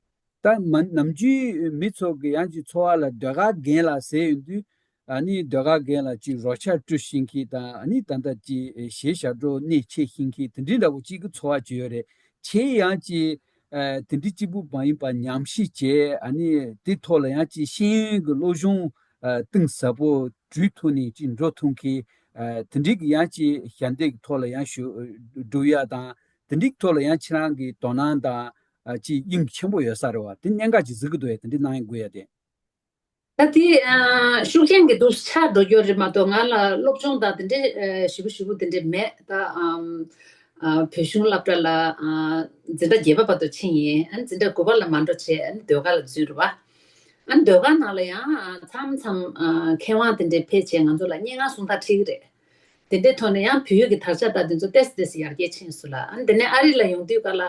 ད་མ་ནམ་རྒྱུན་མི་ཚོ་གི་ཡང་ཅིག་འཚོ་བ་ལ་ཟློས་གར་རྒན་ལགས་ཟེར་ཡོང་དུས། ཨ་ནི་ཟློས་གར་རྒན་ལགས་ཅིག་རོགས་ཆ་སྤྲོད་ཤེས་མཁན་དང་ཨ་ནི་ད་ལྟ་ཅིག་གཞས་ཞབས་བྲོ་སྣེ་ཁྲིད་ཤེས་མཁན་དེ་འདྲའི་འདྲ་བོ་གཅིག་གི་འཚོ་བ་བྱེད་ཡོད་རེད། ཁྱེད་ཡང་ཅིག་ཨ། དེ་འདྲའི་གཅིག་པུ་མ་ཡིན་པར་ཉམས་ཞིབ་བྱས་ཨ་ནི་དེ་ཐོག་ལ་ཡང་ཅིག་ཤེས་ཡོན་གྱི་སློབ་སྦྱོང་ཨ། གཏིང་ཟབ་པོ་འགྲུལ་ཐུབ་ནས་ཅིག་འགྲོ་ཐུབ་མཁན་ཨ། དེ་འདྲའི་གི་ཡང་ཅིག་ཞབས་འདེགས་ཐོག་ལ་ཡང་ཞུ་སྒྲུབ་ཡ་དང་དེ་འདྲའི་ཐོག་ལ་ཡང་ཁྱེད་རང་གི་དོ་སྣང་དང་ཨ། ཅིག་དབྱིངས་ཆེན་པོ་ཡོད་ས་རེད་བ། དེ་གནད་འགག་ཅིག་གཟིགས་ཀྱི་འདུག་ཡ། དེ་འདྲའི་གནང་ཡ་དགོས་ཡ་དེ། ད་དེ་ཨ། ཤུགས་རྐྱེན་གྱི་འདུག་ཆགས་འགྲོ་རྒྱུ་རེད་མ་གཏོགས་ང་ལ་སློབ་སྦྱོང་དང་དེ་འདྲའི་ཨ། ཞེ་པོ་ཞེ་པོ་དེ་འདྲའི་མེད་ད། ཨམ། ཨ། བོད་གཞུང་སློབ་གྲྭ་ལ་ཨ། འཛིན་གྲྭ་བརྒྱད་པ་བར་དུ་ཕྱིན་ཡིན། ཨ་ནི་འཛིན་གྲྭ་དགུ་པ་ལ་མ་འགྲོ་བྱས་ཨ་ནི་ཟློས་གར་ལ་འཛུལ་རེད་བ། ཨ་ནི་ཟློས་གར་ནང་ལ་ཡང་ཨ། མཚམས་མཚམས་ཨ། མཁས་དབང་དེ་འདྲའི་ཕེབས་བྱས་ང་ཚོ་ལ་སྙན་ངག་གསུང་ཐག་ཁྲིད་ཀྱི་རེད། དེ་འདྲའི་ཐོག་ནས་ཡང་བོད་ཡིག་གི་དག་ཆ་དང་དེ་ཚོ་ཏོག་ཙམ་ཏོག་ཙམ་ཡར་རྒྱས་ཕྱིན་སོང་ལ། ཨ་ནི་དེ་ནས་ཨ་རི་ལ་ཡོང་དུས་ག་ལ་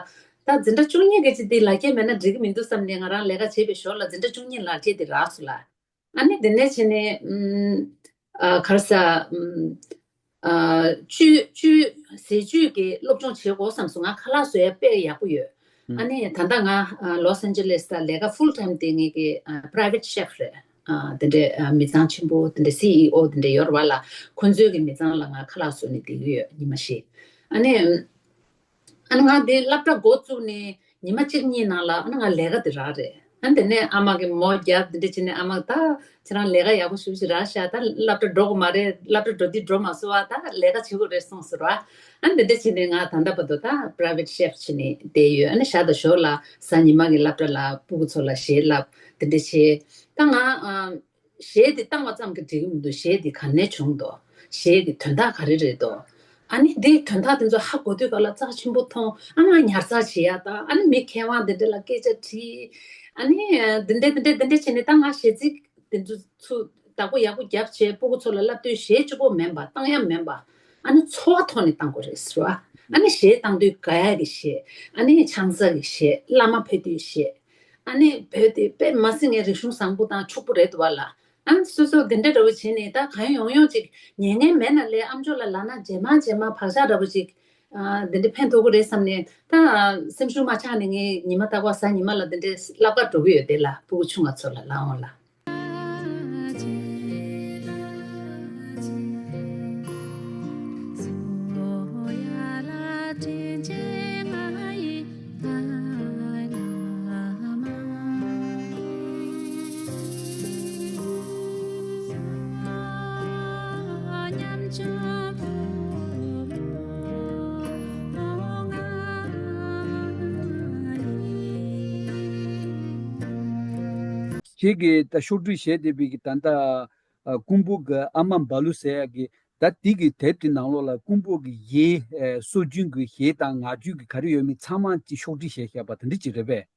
ད་འཛིན་གྲྭ་བཅུ་གཉིས་གི་ཅིག་དེ་ལག་འཁྱེར་མེད་ན་འགྲིག་གི་མི་འདུག་བསམ་ནས་ང་རང་ལས་ཀ་བྱེད་པའི་ཞོར་ལ་འཛིན་གྲྭ་བཅུ་གཉིས་ལག་འཁྱེར་དེ་རག་སོང་ལ། ཨ་ནི་དེ་ནས་བྱས་ནས་ཨུམ། ཨ། ག་རེ་ཟ། ཨུམ། ཨ། བཅུད་བཅུད་ཟས་བཅུད་ཀྱི་སློབ་སྦྱོང་བྱེད་དགོས་བསམ་སོང་། ང་ཁ་ལག་བཟོ་ཡ་དཔེ་ཡག་པོ་ཡོད། ཨ་ནི་ད་ལྟ་ང་ལོས་ཨན་ཇེ་ལེས་ལ་ལས་ཀ་ཕུལ་ཊའིམ་དེ་ངེད་ཀྱི་པ་རའི་ཝེ་ཊི་ཤེཕ་རེད། ཨ། དེ་འདྲའི་ཨ། མི་ཚང་ཆེན་པོ་དེ་འདྲའི་སི་ཨི་ཨོ་དེ་འདྲ་ཡོད་རེད་བ་ལ། ཁོང་ཚོའི་གི་མི་ཚང་ལ་ང་ཁ་ལག་བཟོ་ནས་བསྡད་ཀྱི་ཡོད་ཉི་མ་བཞི། ཨ་ནི། ཨ་ནི་ང་དེ་སློབ་གྲྭ་འགོ་བཙུགས་ནས་ཉི་མ་གཅིག་གཉིས་ནང་ལ་ཨ་ནི་ང་ལས་ཀ་དེ་རག་རེད། ཨ་ནི་དེ་ནས་ཨ་མ་གིས་མོ་རྒྱབ་དེ་འདྲ་བྱས་ནས་ཨ་མ་ད་ཁྱེད་རང་ལས་ཀ་ཡག་པོ་ཞེ་པོ་ཅིག་རག་ཤག་ད་སློབ་གྲྭ་འགྲོ་དགོས་མ་རེད། སློབ་གྲྭ་འགྲོ་དུས་འགྲོ་མ་སོང་བ་ད་ལས་ཀ་བྱེད་དགོས་རེད་གསུངས་ཟེར་བ། ཨ་ནི་དེ་འདྲ་བྱས་ནས་ང་ད་ལྟ་བར་དུ་ད་པ་རའི་ཝེ་ཊི་ཤེཕ་བྱས་ནས་བསྡད་ཡོད། ཨ་ནི་ཞག་དང་ཞོར་ལ་གཟའ་ཉི་མ་གི་སློབ་གྲྭ་ལ་སྤུ་གུ་ཚོ་ལ་གཞས་བསླབ་དེ་འདྲ་བྱས། ད་ང་ཨ། གཞས་དེ་བཏང་བ་ཙམ་གྱིས་འགྲིག་གི་མི་འདུག་གཞས་དེ་ག་ནས་བྱུང་འདུག་གཞས་ཀྱི་དོན་དག་ག་རེ་རེད་འདུག་ཨ་ནི་དེའི་དོན་དག་དེ་ཚོ་ཧ་གོ་དུས་ག་ལ་རྩ་ཆེན་པོ་མཐོང་། ཨ་ང་ཉར་ཚགས་བྱེད་ཡ་དང་། ཨ་ནི་མི་མཁས་དབང་དེ་འདྲ་ལ་སྐད་ཆ་དྲིས། ཨ་ནི་དེ་འདྲ་དེ་འདྲ་དེ་འདྲ་བྱས་ནས་ད་ང་གཞས་ཚིག་དེ་ཚོ་ཚུར་བདག་པོ་ཡག་པོ་བརྒྱབ་བྱས་སྤུ་གུ་ཚོ་ལ་བསླབ་དུས་གཞས་གཅིག་པོ་མིན་པ་བཏང་ཡ་མིན་པ། ཨ་ནི་འཚོ་བ་ཐོག་ནས་བཏང་དགོས་རེད་ཟེར་བ། ཨ་ནི་གཞས་བཏང་དུས་དགའ་ཡ་གི་གཞས། ཨ་ནི་ཆང་ས་གི་གཞས། བླ་མ་ཕེབས་དུས་གཞས། ཨ་ནི་བོད་དེ་དཔེ་མ་སྲིད་ངའི་རིག་གཞུང་བཟང་པོ་དང་ཕྱུག་པོ་རེད་འདུག་བ་ལ། ཨ་ནི་སོ་སོ་དེ་འདྲ་འདྲ་བོ་བྱས་ནས་ད་གང་ཡོང་ཡོང་ཅིག་ཉན་མཁན་མེད་ན་ལས་ཨ་མཆོག་ལ་ལབ་ན་རྗེས་མ་རྗེས་མ་བག་ཆགས་འདྲ་བོ་ཅིག་ཨ། དེ་འདྲ་ཕན་ཐོགས་ཀྱི་རེད་བསམ་ནས་ད་སེམས་ཤུགས་མ་ཆག་ནས་ངས་ཉི་མ་རྟག་པར་གཟའ་ཉི་མ་ལ་དེ་འདྲའི་སློབ་གར་འགྲོ་གི་ཡོད་དེ་ལ། སྤུ་གུ་ཆུང་བ་ཚོ་ལ་ལབ་འོང་ལ། ཁྱེད་ཀྱིས་ད་ཤོག་དྲིལ་བཞེས་བསྡད་པའི་གི་ད་ལྟ་ཀོང་པོ་གི་ཨ་མ་བ་ལུ་ཟེར་ཡག་གི་ད་དེ་གི་དེབ་དེ་ནང་ལོགས་ལ་ཀོང་པོ་གི་གཞས། སྲོལ་རྒྱུན་གྱི་གཞས་དང་ངག་རྒྱུན་གྱི་ག་རེ་ཡོད་མེད་ཚང་མ་ཅིག་ཤོག་དྲིལ་བཞེས་བཞག་པ་དེ་འདྲ་ཅིག་རེད་པས།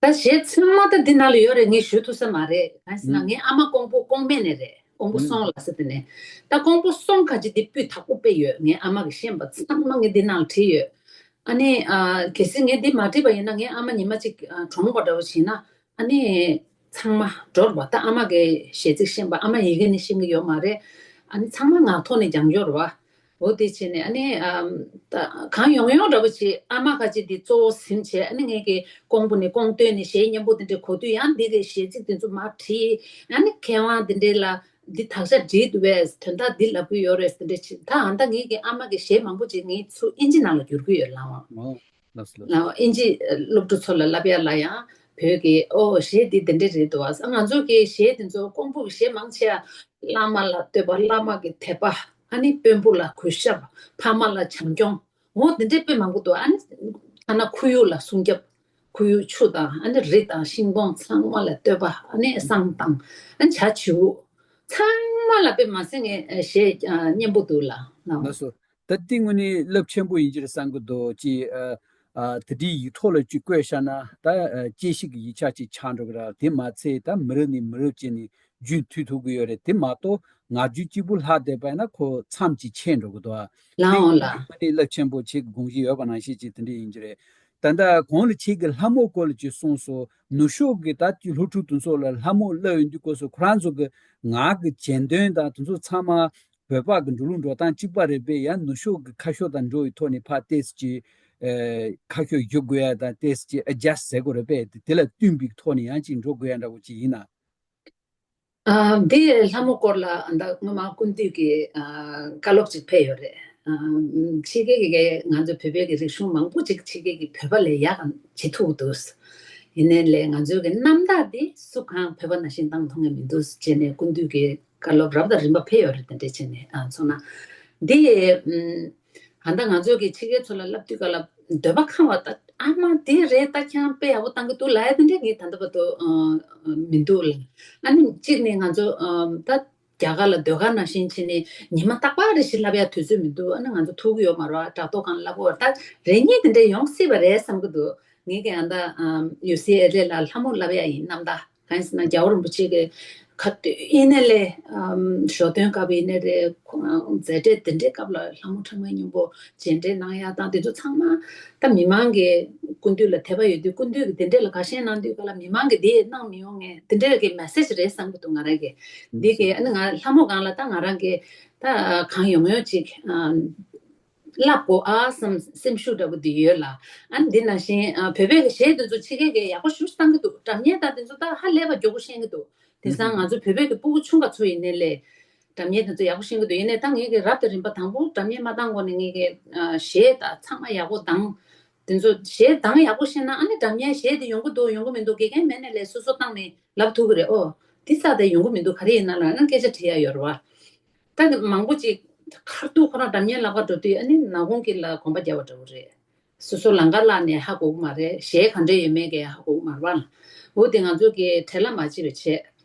ད་གཞས་ཚང་མ་ད་འདི་ནང་ལ་ཡོད་རེད། ངས་ཞུ་ཐུབ་ས་མ་རེད། གང་ཡིན་ཟེར་ན་ངའི་ཨ་མ་ཀོང་པོ་ཀོང་སྨད་ནས་རེད། ཀོང་པོ་སོང་ལ་ཟེར་དེ་ནས། ད་ཀོང་པོ་སོང་ག་ཅིག་འདི་སྤུས་དག་པོ་དཔེ་ཡོད། ངའི་ཨ་མ་གིས་བཤད་པ་ཚང་མ་ངས་འདི་ནང་ལ་བྲིས་ཡོད། ཨ་ནི་ཨ། གལ་སྲིད་ངས་འདི་མ་བྲིས་པ་ཡིན་ན་ངའི་ཨ་མ་ཉི་མ་གཅིག་གྲོངས་པ་འདྲ་བོ་བྱས་ན། ཨ་ནི་ཚང་མ་འགྲོ་རེད་བ། ད་ཨ་མ་གིས་གཞས་ཚིག་ཤེས་པ། ཨ་མ་ཡི་གེ་ནི་ཤེས་ཀྱི་ཡོད་མ་རེད། ཨ་ནི་ཚང་མ་ངག་ཐོག་ནས་སྦྱང་ཡོད་རེད་བ། འོ་དེ་བྱས་ནས་ཨ་ནི་ཨམ། ད་གང་ཡོང་ཡོང་འདྲ་པོ་བྱས་ཨ་མ་ཁ་ཅིག་དེ་གཙོ་བོ་ཟིན་བྱས། ཨ་ནི་ངས་ཀྱི་ཀོང་པོ་ནས་ཀོང་སྟོན་ནས་གཞས་སྙན་པོ་དེ་འདྲ་གོ་དུས་ཡང་འདི་གི་གཞས་ཚིག་དེ་ཚོ་མར་བྲིས། ཨ་ནི་མཁས་དབང་དེ་འདྲ་ལ་འདི་དག་ཆ་བྲིས་འདུག་པས། དོན་དག་འདི་ལབ་ཀྱི་ཡོད་རེད་དེ་འདྲ་བྱས། ད་ཨ་ད་ངས་ཀྱི་ཨ་མ་གི་གཞས་མང་པོ་ཅིག་ངས་ཚུར་ཨིན་ཇི་ནང་ལ་བསྒྱུར་གྱི་ཡོད། ལའོ། ཨོ། ལགས་སོ་ལགས་སོ། ཨིན་ཇི་སློབ་ཕྲུག་ཚོ་ལ་བསླབ་ཡ་ལ་ཡང་བོད་ཀྱི་ཨོ་གཞས་འདི་འདི་འདྲ་རེད་འདུག་ཨ། ང་ཚོ་གི་གཞས་དེ་ཚོ་ཀོང་པོ་གི་གཞས་མང་ཆེ་བ་བླ་མ་ལ་བསྟོད་པ། བླ་མ་གི་དད་པ། ཨ་ནི་དཔོན་པོ་ལ་གུས་ཞབས། ཕ་མ་ལ་བྱམས་སྐྱོང་། འོ་འདི་འདྲ་དཔེ་མང་པོ་འདུག་ཨ་ནི་ཐ་ན་ཁོར་ཡུག་ལ་སྲུང་སྐྱོབ། སྐུའི་ཆུ་དང་ཨ་ནི་རི་དང་ཤིང་སྡོང་ཚང་མ་ལ་བསྟོད་པ། ཨ་ནི་བསང་དང་ཨ་ནི་ཇ་བྱིའུ་ཚང་མ་ལ་དཔེ་མ་སྲིད་ངས་གཞས་སྙན་པོ་འདུག་ལ། ལགས་སོ། ད་ལྟའི་ངོས་ནས་རླབས་ཆེན་པོ་ཡིན་གྱི་རེད་བསམ་གྱི་འདུག་ཅེས། ཨ་ཨ་དེ་འདྲའི་ཡིག་ཐོག་ལ་ཅིག་བཀོད་བཞག་ན་ད་ཨ་དཔྱད་ཞིབ་ཀྱི་ཡིག་ཆ་ཅིག་ཆགས་འགྲོ་གི་རེད། དེ་མ་ཚད་ད་མི་རབས་ནས་མི་རབས་བྱས་ནས་རྒྱུན་མཐུད་ཐུབ་ཀྱི་ཡོད་རེད། དེ་མ་གཏོགས་ང་རྒྱུད་གཅིག་པུ་ལྷག་བསྡད་པ་ཡིན་ན་ཁོ་མཚམས་ཅིག་ཆད་འགྲོ་གི་འདུག་ཨ། ལགས་འོང་ལགས། དེ་ངོས་ནས་རླབས་ཆེན་པོ་ཁྱེད་ཀྱི་དགོངས་གཞི་ཡོད་པ་ནང་བཞིན་ཅིག་དེ་འདྲ་ཡིན་གྱི་རེད། ད་ལྟ་གོང་ལ་ཁྱེད་ཀྱིས་ལྷ་མོ་སྐོར་ལ་ཅིག་གསུངས་སོང་། ནུབ་ཕྱོགས་ཀྱི་ད་ཅིག་སློབ་ཕྲུག་དེ་ཚོ་ལ་ལྷ་མོ་བསླབ་ཡོང་དུས་སྐབས་སུ་ཁོ་རང་ཚོ་གི་ངག་གི་གྱེར་འདོན་དང་དེ་ཚོ་ཚང་མ་བོད་པ་གི་འགྲོ་ལུགས་འགྲོ་སྟངས་གཅིག་པ་རེད་པས། ཡང་ནུབ་ཕྱོགས་ཀྱི་ཁ་ཕྱོགས་དང་འགྲོ་བའི་ཐོག་ནས་ཕར་ཏོག་ཙམ་ཅིག་ཨེ་ཁ་ཕྱོགས་བསྒྱུར་དགོས་ཡ་དང་ཏོག་ཙམ་ཅིག་ཨེ་ཇསྟ་ཟེར་དགོས་རེད་པས། དེ་དེ་ལ་བསྟུན་པའི་ཐོག་ནས་ཡང་ཅིག་འགྲོ་དགོས་ཡ་འདྲ་བོ་ཅིག་ཡིན་ན། ཨ་འདི་ལྷ་མོ་སྐོར་ལ་ཨ་ད་སྔོན་མ་ཀུན་བཏུས་ཀྱི་ཨ་བཀའ་སློབ་ཅིག་ཕེབས་ཡོད་རེད། ཨ་ཕྱི་རྒྱལ་གྱི་ང་ཚོ་བོད་པའི་གི་རིག་གཞུང་མང་པོ་ཅིག་ཕྱི་རྒྱལ་གྱི་བོད་པ་ལས་ཡག་གམ་བྱེད་ཐུབ་འདུག་ཡིན་ནའི་ལས་ང་ཚོའི་གི་རྣམ་ཐར་འདི་སུ་གང་བོད་པ་ནང་བཞིན་བཏང་ཐུབ་ངེས་མི་འདུག་ཅེས་ནས་ཀུན་བཏུས་ཀྱི་བཀའ་སློབ་རབ་དང་རིམ་པ་ཕེབས་ཡོད་རེད། དེ་འདྲས་བྱས་ནས་ཨ་མཚོན་ན་འདི་ཨ་ད་ང་ཚོ་གི་ཕྱི་རྒྱལ་ཚོ་ལ་བསླབ་དུས་ག་ལ་འདོད་པ་ཁེངས་པ་ད་ཨ་མ་དེ་རེད། ད་ཁྱེད་རང་དཔེ་ཡག་པོ་བཏང་གི་འདུག་ལབ་ཡ་དེ་འདྲས་ངས་ད་ལྟ་བར་དུ་ཨ་མི་འདུག་ལ། ཨ་ནི་གཅིག་ནས་ང་ཚོ་ཨ་ད་རྒྱ་གར་ལ་ཟློས་གར་ནང་བཞིན་བྱས་ནས་ཉི་མ་རྟག་པར་རེ་ཞིག་བསླབ་ཡ་དུས་ཚོད་མི་འདུག་ཨ་ནི་ང་ཚོ་ཐུག་གི་ཡོད་མ་རེད་བ། དྲ་ཐོག་སྒང་ལ་བསླབ་དགོས་བ། ད་རེ་གཉིས་དེ་འདྲས་ཡོང་སྲིད་པ་རེད་བསམ་གི་འདུག་ངས་ཀྱང་ཨ་ད་ཨམ་ཡུ་སི་ཨེལ་ཨེ་ལ་ལྷ་མོ་བསླབ་ཡ་ཡིན་རྣམ་ཐར། གང་ཡིན་ཟེར་ན་རྒྱལ་བ་རིན་པོ་ཆེ་གི་ཁ་ཏོན་ཡིན་ནའི་ལས་ཨམ་ཞོ་སྟོན་སྐབས་ཡིན་ནའི་རེད། ཁོ་རང་མཛད་འཕྲིན་དེ་འདྲའི་སྐབས་ལ་ལྷ་མོ་ཁྲ་མོའི་སྙིང་པོ་རྗེས་འབྲེལ་གནང་ཡ་དང་དེ་ཚོ་ཚང་མ་ད་མི་མང་གི་ཀུན་བཏུས་ལ་དད་པ་ཡོད་དུས་ཀུན་བཏུས་ཀྱི་དེ་འདྲས་ལ་དགའ་ཞེན་གནང་དུས་ག་ལ་མི་མང་གི་དེ་གནང་མི་ཡོང་ངས་དེ་འདྲས་ཀྱི་མེ་སེ་ཇི་རེད་བསམ་གི་འདུག་ང་རང་གི་འདི་གི་ཨ་ནི་ང་ལྷ་མོ་སྒང་ལ་ད་ང་རང་གི་ད་གང་ཡོང་ཡོང་ཅིག་ཨམ། བསླབ་དགོས་ཨ་བསམ་སེམས་ཤུགས་འདྲ་པོ་འདི་ཡོད་ལ། ཨ་ནི་འདི་ནང་བཞིན་ཨ་བོད་པའི་གི་གཞས་འདི་ཚོ་ཕྱི་རྒྱལ་གྱི་ཡག་པོ་ཞེ་པོ་བཏང་གི་འདུག་སྒྲ་སྙན་དང་འདི་ཚོ་ད་ཧ་ལས་པ་མགྱོགས་པོ་ཤེས་ཀྱི་འདུག་དེང་སང་ང་ཚོ་བོད་པའི་གི་སྤུ་གུ་ཆུང་ག་ཚོ་ཡིན་ནའི་ལས་སྒྲ་སྙན་འདི་ཚོ་ཡག་པོ་ཤེས་ཀྱི་འདུག་ཡིན་ནའི་ད་ངས་གི་རབ་དང་རིམ་པ་དང་པོ་སྒྲ་སྙན་མ་བཏང་གོང་ནས་ངས་གི་ཨ་གཞས་ད་ཚང་མ་ཡག་པོ་བཏང་། དེ་ཚོ་གཞས་གདངས་ཡག་པོ་ཤེས་ན་ཨ་ནི་སྒྲ་སྙན་གཞས་དེ་ཡོང་གི་འདུག་ཡོང་གི་མི་འདུག་དགེ་རྒན་མེད་ནའི་ལས་སོ་སོ་བཏང་ནས་ལབ་ཐུབ་ཀྱི་རེད། ཨོ་དེ་ཙག་དེ་ཡོང་གི་མི་འདུག་ག་རེ་ཡིན་ན་ལབ་ན་སྐད་ཆ་དྲི་ཡ་ཡོད་རེད་བ། ད་མང་པོ་ཅིག་ཁ་ཐུག་ཁོ་རང་སྒྲ་སྙན་ལབ་ག་འགྲོ་དུས་ཨ་ནི་ནག་ཁུང་གི་ལ་གོམ་པ་རྒྱབ་པ་འདྲ་བོ་རེད། སོ་སོ་ལམ་ཁ་བརླག་ནས་ཧ་གོ་གི་མ་རེད། གཞས་ག་འདྲ་ཡོད་མེད་ཀྱི་ཧ་གོ་གི་མ་རེད་བ། འོ་དེ་ང་ཚོ་གི་བྲེལ་བ་མ་བྱེད་པ་བྱས།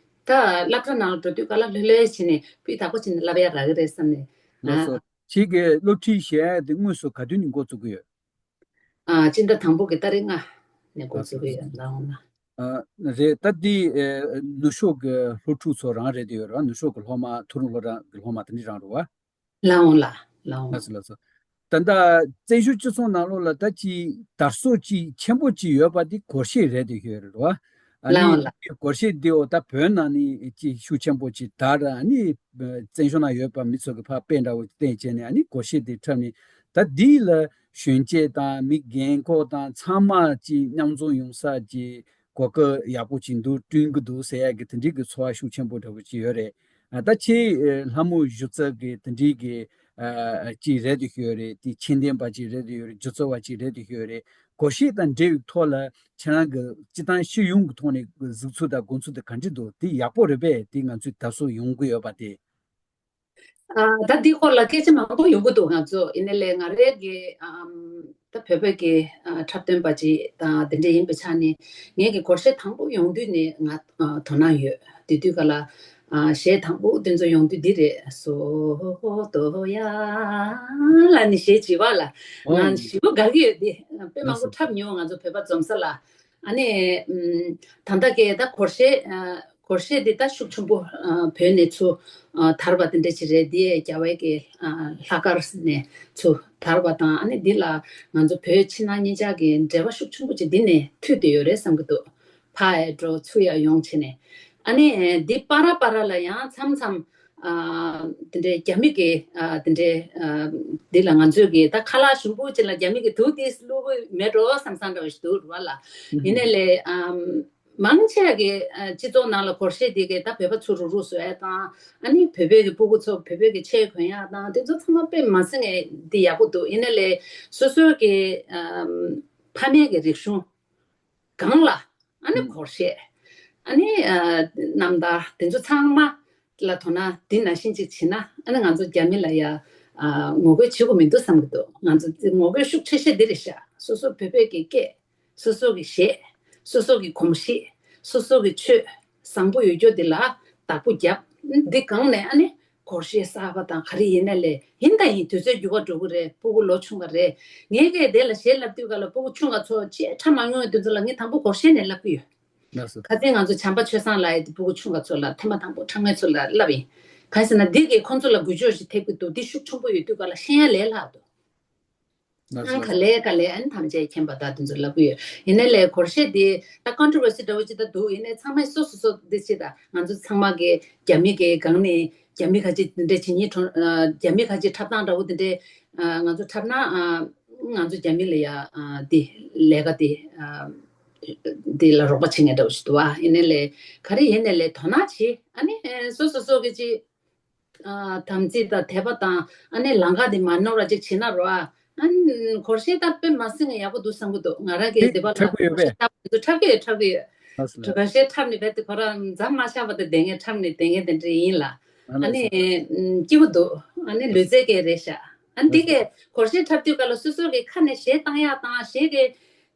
ད་སློབ་གྲྭ་ནང་ལ་འགྲོ་དུས་ག་ལ་ལྷོད་ལྷོད་བྱས་ནས་སྤུས་དག་པོ་བྱས་ནས་བསླབ་ཡ་རག་གི་རེད་བསམ་ནས། ལགས་སོ། ཁྱེད་ཀྱི་སློབ་ཁྲིད་བྱེད་ཡ་དེ་དངོས་སུ་ག་དུས་ནས་འགོ་བཙུགས་ཀྱི་ཡོད། ཨ་སྤྱི་ཟླ་དང་པོ་གི་ཏ་རིག་ལྔ་ནས་འགོ་ལགས་སོ། བཙུགས་ཀྱི་ཡོད་ལགས་འོང་ལགས། ཨ་རེད། ད་འདི་ཨེ་ནུབ་ཕྱོགས་ཀྱི་སློབ་ཕྲུག་ཚོ་རང་རེད་དེ་ཡོད་རེད་བ། ནུབ་ཕྱོགས་ཀྱི་སློབ་མ་མཐོ་རིམ་སློབ་གྲྭ་གི་སློབ་མ་དེ་འདྲ་རང་རེད་བ། ལགས་འོང་ལགས་ལགས་འོང་། ལགས་སོ་ལགས་སོ། ད་ལྟ་བཙན་བྱོལ་སྤྱི་ཚོགས་ནང་ལོགས་ལ་ད་ཅིག་དར་སྲོལ་ཅིག་ཆེན་པོ་ཅིག་ཡོད་པ་འདི་སྒོར་གཞས་རེད་དེ་ཡོད་རེད་བ། ཨ་ལགས་ནི་འོང་ལགས། སྒོར་གཞས་འདི་འོ་ད་བོད་ནང་ནས་ཅིག་ཤུགས་ཆེན་པོ་ཅིག་དར། ཨ་ནི་བཙན་བྱོལ་ནང་ཡོད་པ་མི་ཚོ་གི་ཕར་དཔེ་འདྲ་བོ་བསྟན་བྱས་ནས་ཨ་ནི་སྒོར་གཞས་འདི་འཁྲབ་ནས་ད་འདི་ལ་གཞོན་སྐྱེས་དང་མི་རྒན་འཁོགས་དང་ཚང་མ་ཅིག་མཉམ་འཛོམས་ཡོང་ས་ཅིག་གོ་སྐབས་ཡག་པོ་ཅིག་འདུག་བསྐྲུན་གྱི་འདུག་ཟེར་ཡག་གི་དེ་འདྲའི་གི་ཚོར་བ་ཤུགས་ཆེན་པོ་འདྲ་བོ་ཅིག་ཡོད་རེད། ཨ་ད་ཁྱེད་ཨ་ལྷ་མོ་གཞུ་རྩལ་གི་དེ་འདྲའི་གི་ཨ་ཅིག་རེད་དེ་ཤོད་རེད། དེ་ཁྱད་ལྡན་པ་ཅིག་རེད་དེ་ཡོད་རེད། སྒྱུ་རྩལ་བ་ཅིག་རེད་དེ་ཤོད་རེད། སྒོར་གཞས་དང་འབྲེལ་བའི་ཐོག་ལ་ཁྱེད་རང་གི་སྤྱི་བཏང་སྤྱི་ཡོངས་ཀྱི་ཐོག་ནས་གཟིགས་ཚུལ་དང་དགོངས་ཚུལ་དེ་ག་འདྲ་འདུག་དེ་ཡག་པོ་རེད་པས། དེ་ང་ཚོས་ད་གཟོད་ཡོང་གི་ཡོད་པ་དེ། ཨ་ད་འདི་སྐོར་ལ་སྐད་ཆ་མང་པོ་ཡོང་གི་འདུག་ང་ཚོ་ཡིན་ནའི་ལས་ང་རང་གི་ཨམ་ད་བོད་པའི་གི་ཨ་འཁྲབ་སྟོན་པ་ཅིག་དང་དེ་འདྲ་ཡིན་པའི་ཆ་ནས་ངས་ཀྱི་སྒོར་གཞས་དང་པོ་ཡོང་དུས་ནས་ང་ཨ་དོ་སྣང་ཡོད། དེ་དུས་ག་ལ་ཨ་གཞས་དང་པོ་དེ་ཚོ་ཡོང་དུས་འདི་རེད། སོ་དོ་ཡ་ལ་ནི་གཞས་བྱིས་པ་ལ་ང་ཞེ་པོ་དགའ་གི་ཡོད། དེ་དཔེ་མང་པོ་འཁྲབ་མྱོང་ང་ཚོ་བོད་པ་འཛོམས་ས་ལ། ཨ་ནི་ཨམ་ད་ལྟ་གི་ད་སྒོར་གཞས་ཨ་སྒོར་གཞས་འདི་ད་ཤུགས་ཆེན་པོ་ཨ་བོད་ནས་ཚུར་ཨ་དར་བ་དེ་འདྲ་ཅིག་རེད། འདི་རྒྱ་བལ་གྱི་ཨ་ལྷག་དཀར་ནས་ཚུར་དར་བ་དང་། ཨ་ནི་འདི་ལ་ང་ཚོ་བོད་ཕྱི་ནང་གཉིས་ཆར་གྱི་འབྲེལ་བ་ཤུགས་ཆེན་པོ་ཅིག་འདི་ནས་མཐུད་དེ་ཡོད་རེད་བསམ་གྱི་འདུག་ཕར་ཡང་འགྲོ་ཚུར་ཡང་ཡོང་བྱས་ནས། ཨ་ནི་འདི་བར་བར་ལ་ཡང་མཚམས་མཚམས་ཨ་དེ་འདྲའི་རྒྱ་མི་གི་ཨ་དེ་འདྲའི་ཨ་འདི་ལ་ང་ཚོས་གི་ད་ཁ་ལག་ཞིམ་པོ་ཅིག་ལ་རྒྱ་མི་གི་དུག་དེ་བླུགས་གི་མེད་འགྲོ་བསམ་བསམ་འདྲ་བ་ཞིག་འདུག་རེད་བ་ལ། ཡིན་ནའི་ལས་ཨམ་མང་ཆེ་གི་ཨ་སྤྱི་ཚོགས་ནང་ལ་སྒོར་གཞས་དེ་གི་ད་བོད་པ་ཚུར་རུག་རུག་བཟོ་ཡ་དང་། ཨ་ནི་བོད་པའི་གི་སྤུ་གུ་ཚོ་བོད་པའི་གི་ཆས་གོན་ཡ་དང་དེ་ཚོ་ཚང་མ་དཔེ་མ་སྲིད་ངས་འདི་ཡག་པོ་འདུག་ཡིན་ནའི་ལས་སོ་སོའི་གི་ཨམ་ཕ་མེས་གི་རིག་གཞུང་སྒང་ལ་ཨ་ནི་ཨུམ། སྒོར་གཞས། ཨ་ནི་ཨ་རྣམ་ཐར་དེ་ཚོ་ཚང་མ་ལ་དོ་སྣང་འདི་ནང་བཞིན་ཅིག་བྱེད་ན་ཨ་ནི་ང་ཚོ་རྒྱ་མི་ལ་ཡ་ཨ་ངོ་རྒོལ་བྱེད་དགོས་མི་འདུག་བསམ་གྱི་འདུག་ང་ཚོ་ངོ་རྒོལ་ཤུགས་ཆེ་ཤོས་འདི་རེད་ཤག་སོ་སོ་བོད་པའི་གི་སྐད། སོ་སོ་གི་གཞས། སོ་སོ་གི་གོམས་གཤིས། སོ་སོ་གི་ཆོས་བཟང་པོ་ཡོད་རྒྱུ་དེ་ལ་བདག་པོ་རྒྱབ། འདི་སྒང་ནས་ཨ་ནི་སྒོར་གཞས་གསར་པ་དང་ག་རེ་ཡིན་ན་ལས་ཡིན་ད་ཡིན་དུས་ཚོད་འགྱུར་བ་འགྲོ་གི་རེད། སྤུ་གུ་ལོ་ཆུང་བ་རེད། ངས་གས་དེ་ལ་གཞས་ལབ་དུས་ག་ལ་སྤུ་གུ་ཆུང་ག་ཚོ་ཆེས་ཁྲ་མ་མྱོང་བའི་དུས་ཚོད་ལ་ངས་དང་པོ་སྒོར་གཞས་ནས་ལབ་གི་ཡོད། ལགས་སོ། ཁ་སང་ང་ཚོ་བྱམས་པ་ཆོས་བཟང་ལགས་ཡི་སྤུ་གུ་ཆུང་བ་ཚོ་ལ་ཐེངས་མ་དང་པོ་ཁྲ་ངོས་ཚོ་ལ་ལབ་ཡིན། གང་ཟེར་ན་འདི་གས་ཁོང་ཚོ་ལ་འགུལ་སྐྱོད་ཞིག་ཐེབས་ཀྱི་འདུག་འདི་ཤུགས་ཆེན་པོ་ཡོད་དུས་ག་ལ་ཤེས་ཡ་ལས་སླ་འདུག་ལགས་སོ། ཨང་ག་ལེ་ག་ལེ་ཨན་ཐམས་ཅད་མཁྱེན་པ་དག་དེ་ཚོ་ལབ་གི་ཡོད། ཡིན་ནའི་ལས་སྒོར་གཞས་དེ་ད་ཀོན་ཊོ་བར་སི་འདྲ་བོ་ཅིག་ད་འདུག་ཡིན་ནའི་ཚང་མས་སོ་སོ་སོ་འདི་ཅིག་ད་ང་ཚོ་ཚང་མ་གི་རྒྱ་མི་གི་སྒང་ནས་རྒྱ་མི་ཁ་ཅིག་དེ་འདྲས་བྱེད་སྙིང་བྲོ། རྒྱ་མི་ཁ་ཅིག་འཁྲབ་སྟངས་འདྲ་བོ་དེ་འདྲས་ང་ཚོ་འཁྲབ་ན་ང་ཚོ་རྒྱ་མི་ལ་ཡ་དེ་ལས་ཀ་དེ་དེ་ལ་རོགས་པ་བྱེད་མཁན་འདྲ་བོ་ཞིག་འདུག་ཨ། ཡིན་ནའི་ལས་ག་རེ་ཡིན་ནའི་ལས་དོ་སྣང་བྱེད། ཨ་ནི་སོ་སོ་སོ་གི་ཅིག་ཨ། དམ་ཚིག་དང་དད་པ་དང་ཨ་ནི་ལམ་ཁ་དེ་མ་ནོར་བ་ཅིག་བྱེད་ན་རོ་ཨ། ཨ་ནི་སྒོར་གཞས་ད་དཔེ་མ་སྲིད་ནས་ཡག་པོ་འདུག་བསམ་གི་འདུག་ང་རང་གི་དེ་སྡེ་པ་ལ་འཁྲབ་གི་ཡོད་པས། སྒོར་གཞས་འཁྲབ་འདུག་འཁྲབ་གི་ཡོད། འཁྲབ་གི་ཡོད། ལགས་སོ། སྒོར་གཞས་འཁྲབ་ནས་བས་དེ་ཁོ་རང་མཚམས་མ་བཞག་པ་དེ་བསྡད་མཁན་འཁྲབ་ནས་བསྡད་མཁན་དེ་འདྲ་ཡིན་ལ། ཨ་ལགས་ནི་སོ། སྐྱིད་པོ་འདུག་ཨ་ནི་ལུས་རྩལ་གས་རེད་ཤག་ཨ་ནི་དེ་ལགས་སོ། གས་སྒོར་གཞས་འཁྲབ་དུས་ག་ལ་སོ་སོ་གི་ཁ་ནས་གཞས་བཏང་ཡག་དང་གཞས་གི་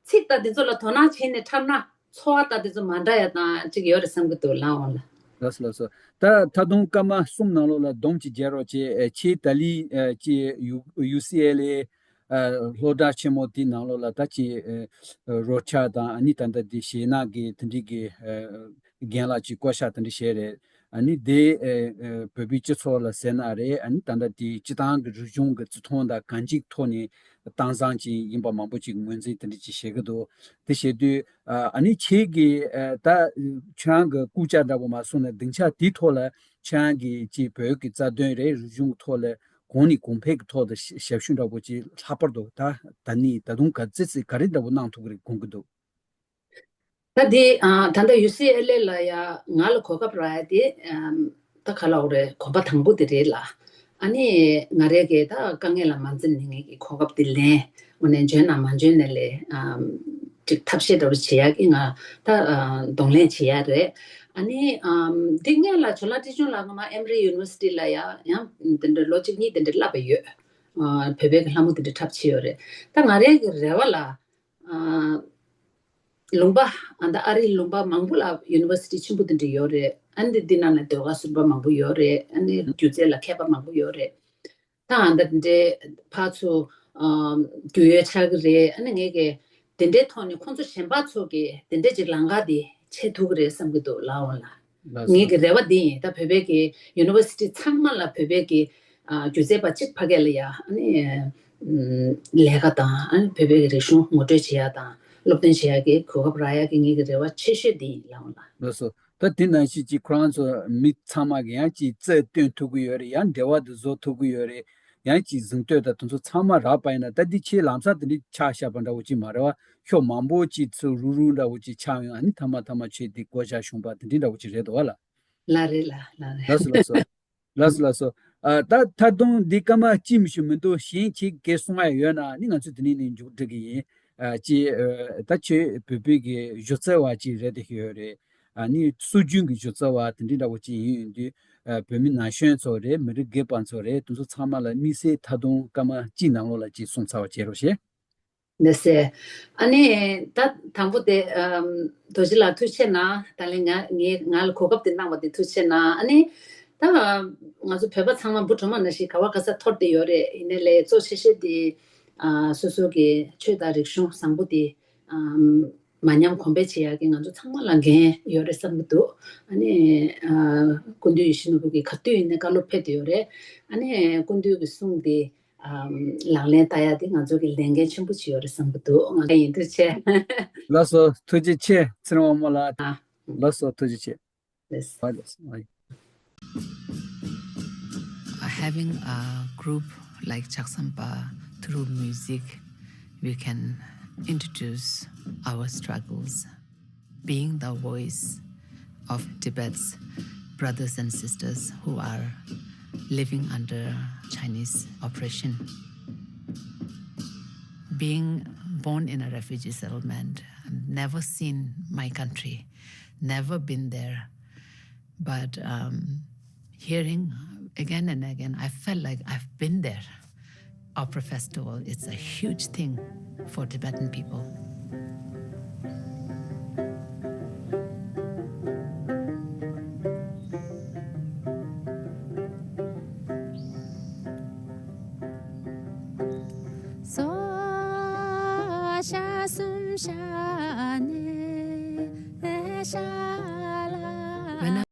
ཚིག་དང་དེ་ཚོ་ལ་དོ་སྣང་བྱས་ནས་འཁྲབ་ན། ཚོར་བ་ལྟ་དེ་ཚོ་མ་འདྲ་ཡ་དང་གཅིག་ཡོད་རེད་བསམ་གྱི་འདུག་ལགས་འོང་ལ། ལགས་སོ་ལགས་སོ། ད་ད་དུང་སྐར་མ་གསུམ་ནང་ལོགས་ལ་སྡོམ་གཅིག་རྒྱག་རོགས་བྱེད། ཨེ། ཁྱེད་ད་ལི་ཨེ་ཅེ་ཡུ་ཡུ་སི་ཨེལ་ཨེ་ཨེ་སློབ་གྲྭ་ཆེན་མོ་དེ་ནང་ལོགས་ལ་ད་ཅི་ཨེ་རོགས་ཆ་དང་ཨ་ནི་ད་ལྟ་དེ་གཞས་ནག་གི་དེ་འདྲི་གི་ཨེ་རྒན་ལགས་ཀྱི་བསྐོ་བཞག་དེ་འདྲི་བྱས་རེད། ཨ་ནི་དེ་ཨེ་ཨེ་བོད་པའི་སྤྱི་ཚོགས་ལ་ཟེར་ན་རེད། ཨ་ནི་ད་ལྟ་དེ་སྤྱི་བཏང་གི་རིག་གཞུང་གི་བརྩི་མཐོང་དང་གང་ཅིའི་ཐོག་ནས་དྭངས་གཙང་ཅིག་ཡིན་པ་མང་པོ་ཅིག་ངོས་འཛིན་དེ་འདྲ་ཅིག་བྱེད་ཀྱི་འདུག་དེ་བྱེད་དུས་ཨ་ནི་ཁྱེད་ཀྱིས་ཨ་ད་ཁྱེད་རང་གི་སྐུ་བཅར་འདྲ་པོ་མ་སོང་ན་སྡིངས་ཆ་དེའི་ཐོག་ལ་ཁྱེད་རང་གིས་ཅིག་བོད་ཀྱི་རྩ་དོན་རེད། རིག་གཞུང་གི་ཐོག་ལ་གོང་ནས་གོང་འཕེལ་གྱི་ཐོག་ཏུ་ཞབས་ཞུ་འདྲ་པོ་ཅིག་ལྷག་པར་དུ་ད་ད་ནི་ད་དུང་ག་ཙི་ཙི་ག་རེ་འདྲ་པོ་གནང་ཐུབ་ཀྱི་རེད་དགོངས་ཀྱི་འདུག་ད་དེ་ཨ་ད་ལྟ་ཡུ་སི་ཨེལ་ཨེ་ལ་ཡ་ང་ལ་གོ་སྐབས་རག་ཡ་དེ་ཨམ་ད་ག་ལ་འོ་རེད། གོམ་པ་དང་པོ་དེ་རེད་ལ། ཨ་ནི་ང་རའི་གི་ད་དཀའ་ངལ་ལ་མ་འཛེམས་ནས་ངེད་ཀྱི་གོ་སྐབས་དེ་ལེན། འོ་ནས་འཇོན་ན་མ་འཇོན་ནས་ལས་ཨམ་ཅིག་ཐབས་ཤེས་འདྲ་བོ་བྱེད་ཡ་གི་ང་ད་ཨ་གདོང་ལེན་བྱེད་ཡ་རེད། ཨ་ནི་ཨམ་འདི་སྔོན་ལ་ཇོ་ལགས་བཀྲ་ཤིས་ལགས་སྔོན་མ་ཨེམ་རི་ཡུ་ནི་ཝར་སི་ཊི་ལ་ཡ་ཡང་དེ་འདྲ་ལོ་གཅིག་གཉིས་དེ་འདྲ་བསླབས་པ་ཡོད། ཨ་བོད་པའི་གི་ལྷ་མོ་དེ་འདྲ་འཁྲབ་བྱས་ཡོད་རེད། ད་ང་རའི་གི་རེ་བ་ལ། ཨ་ལུང་པ་ཨ་ད་ཨ་རིའི་ལུང་པ་མང་པོ་ལ་ཡུ་ནི་ཝར་སི་ཊི་ཆེན་པོ་དེ་འདྲ་ཡོད་རེད། ཨ་འདི་འདི་ནང་ནས་ཟློས་གར་ཟུར་པ་མང་པོ་ཡོད་རེད། ཨ་ནི་སྒྱུ་རྩལ་ལ་མཁས་པ་མང་པོ་ཡོད་རེད། ད་ཨ་ད་དེ་འདྲའི་ཕར་ཚུར་ཨ་རྒྱུས་ཡོད་ཆགས་ཀྱི་རེད། ཨ་ནི་ངས་ཀྱི་དེ་འདྲའི་ཐོག་ནས་ཁོང་ཚོ་གཞན་པ་ཚོ་གི་དེ་འདྲའི་ཅིག་ལམ་ཁ་དེ་ཕྱེ་ཐུབ་ཀྱི་རེད་བསམ་གྱི་འདུག་ལགས་འོང་ལ། ལགས་སོ། ངེད་ཀྱི་རེ་བ་འདི་ཡིན། ད་བོད་པའི་གི་ཡུ་ནི་ཝར་སི་ཊི་ཚང་མ་ལ་བོད་པའི་གི་ཨ་སྒྱུ་རྩལ་པ་གཅིག་ཕ་གི་ལ་ཡ་ཨ་ནི་ཨམ་ལས་ཀ་དང་ཨ་ནི་བོད་པའི་གི་རིག་གཞུང་ངོ་སྤྲོད་བྱེད་ཡ་དང་སློབ་སྟོན་བྱེད་ཡ་གི་གོ་སྐབས་རག་ཡ་གི་ངེད་ཀྱི་རེ་བ་ཆེ་ཤོས་འདི་ཡིན་ལགས་འོང་ལ། ལགས་སོ། ད་དེ་ནང་བཞིན་གྱི་ཁོ་རང་ཚོ་མི་ཚང་མ་གི་ཡང་ཅིག་རྩལ་སྟོན་ཐུབ་ཀྱི་ཡོད་རེད། ཡང་འབྲེལ་བ་དེ་བཟོ་ཐུབ་ཀྱི་ཡོད་རེད། ཡང་ཅིག་གཟེངས་བསྟོད་དང་དེ་ཚོ་ཚང་མ་རག་པ་ཡིན་ན་ད་འདི་ཁྱེད་ལམ་སང་དེ་འདྲ་ཆགས་བཞག་པ་འདྲ་བོ་ཅིག་མ་རེད་བ། ཤོག་མང་པོ་ཅིག་ཚུར་རུག་རུག་འདྲ་བོ་ཅིག་ཆགས་ཡོང་། ཨ་ནི་མཐའ་མ་མཐའ་མ་ཁྱེད་འདི་བསྐོ་བཞག་བྱུང་པ་དེ་འདྲ་འདྲ་བོ་ཅིག་རེད་འདུག་བ་ལ། ལགས་རེད་ལགས་ལགས་རེད། ལགས་སོ་ལགས་སོ། ལགས་སོ་ལགས་སོ། ཨ་ད་ད་དུང་འདི་སྐར་མ་གཅིག་མི་ཞིག་མི་འདུག་གཞན་ཁྱེད་ཀྱིས་གསུང་ཡ་ཡོད་ན་ནི་ང་ཚོས་དེ་ནས་ནི་མཇུག་སྒྲིལ་གི་ཡིན། ཨ་ཅེ་ཨ་ད་ཁྱེད་བོད་པའི་གི་སྒྱུ་རྩལ་བ་ཅིག་རེད་དེ་ཡོད་རེད། ཨ་ནི་སྲོལ་རྒྱུན་གྱི་སྒྱུ་རྩལ་བ་དེ་འདྲའི་འདྲ་བོ་ཅིག་ཡིན་ཡོང་དུས་ཨ་བོད་མི་ན་གཞོན་ཚོ་རེད། མི་རིགས་སྒེར་པ་ཚོ་རེད། དེ་ཚོ་ཚང་མ་ལ་དམིགས་བསལ་ད་དུང་སྐར་མ་གཅིག་ནང་ལོགས་ལ་ཅིག་གསུང་ཚར་བ་བྱེད་རོགས་ཞེས། ལགས་སེ། ཨ་ནི་ད་དང་པོ་དེ་ཨམ་རྡོ་རྗེ་ལགས་ཐུགས་རྗེ་གནང་། ད་ལན་ང་ངའི་ང་ལ་གོ་སྐབས་དེ་གནང་བ་དེ་ཐུགས་རྗེ་གནང་། ཨ་ནི་ད་ང་ཚོ་བོད་པ་ཚང་མ་འབུ་གྲོག་མ་ནང་བཞིན་ག་བ་ག་ས་འཐོར་བསྡད་ཡོད་རེད། ཡིན་ནའི་ལས་གཙོ་ཆེ་ཤོས་དེ་ཨ་སོ་སོ་གི་ཆོས་དང་རིག་གཞུང་བཟང་པོ་དེ་ཨམ་མ་ཉམས་གོང་འཕེལ་བྱེད་ཡག་གི་ང་ཚོ་ཚང་མ་ལ་འགན་ཡོད་རེད་བསམ་གྱི་འདུག་ཨ་ནི་ཨ་སྐུ་མདུན་ཡིད་བཞིན་ནོར་བུ་གིས་ག་དུས་ཡིན་ནའི་བཀའ་སློབ་ཕེབས་བསྡད་ཡོད་རེད། ཨ་ནི་སྐུ་མདུན་གྱི་གསུང་དེ། ཨམ་ལག་ལེན་བསྟར་ཡ་དེ་ང་ཚོ་གི་ལས་འགན་ཆེན་པོ་ཅིག་ཡོད་རེད་བསམ་གྱི་འདུག་ང་ཡིན་དུས་ཆེ། ལགས་སོ། ཐུགས་རྗེ་ཆེ། ཚེ་རིང་དབང་མོ་ལགས། ཨ། ལགས་སོ། ཐུགས་རྗེ་ཆེ། ལགས། ཨ་ལགས་སོ། ཨ། Having a group like Chaksampa, through music, we can introduce our struggles. Being the voice of Tibet's brothers and sisters who are living under Chinese oppression. Being born in a refugee settlement, never seen my country, never been there. But um, hearing again and again, I felt like I've been there. Opera Festival, it's a huge thing for Tibetan people. སོ། ཤ་གསུམ་ཤ་ནས་ཤ་ལ།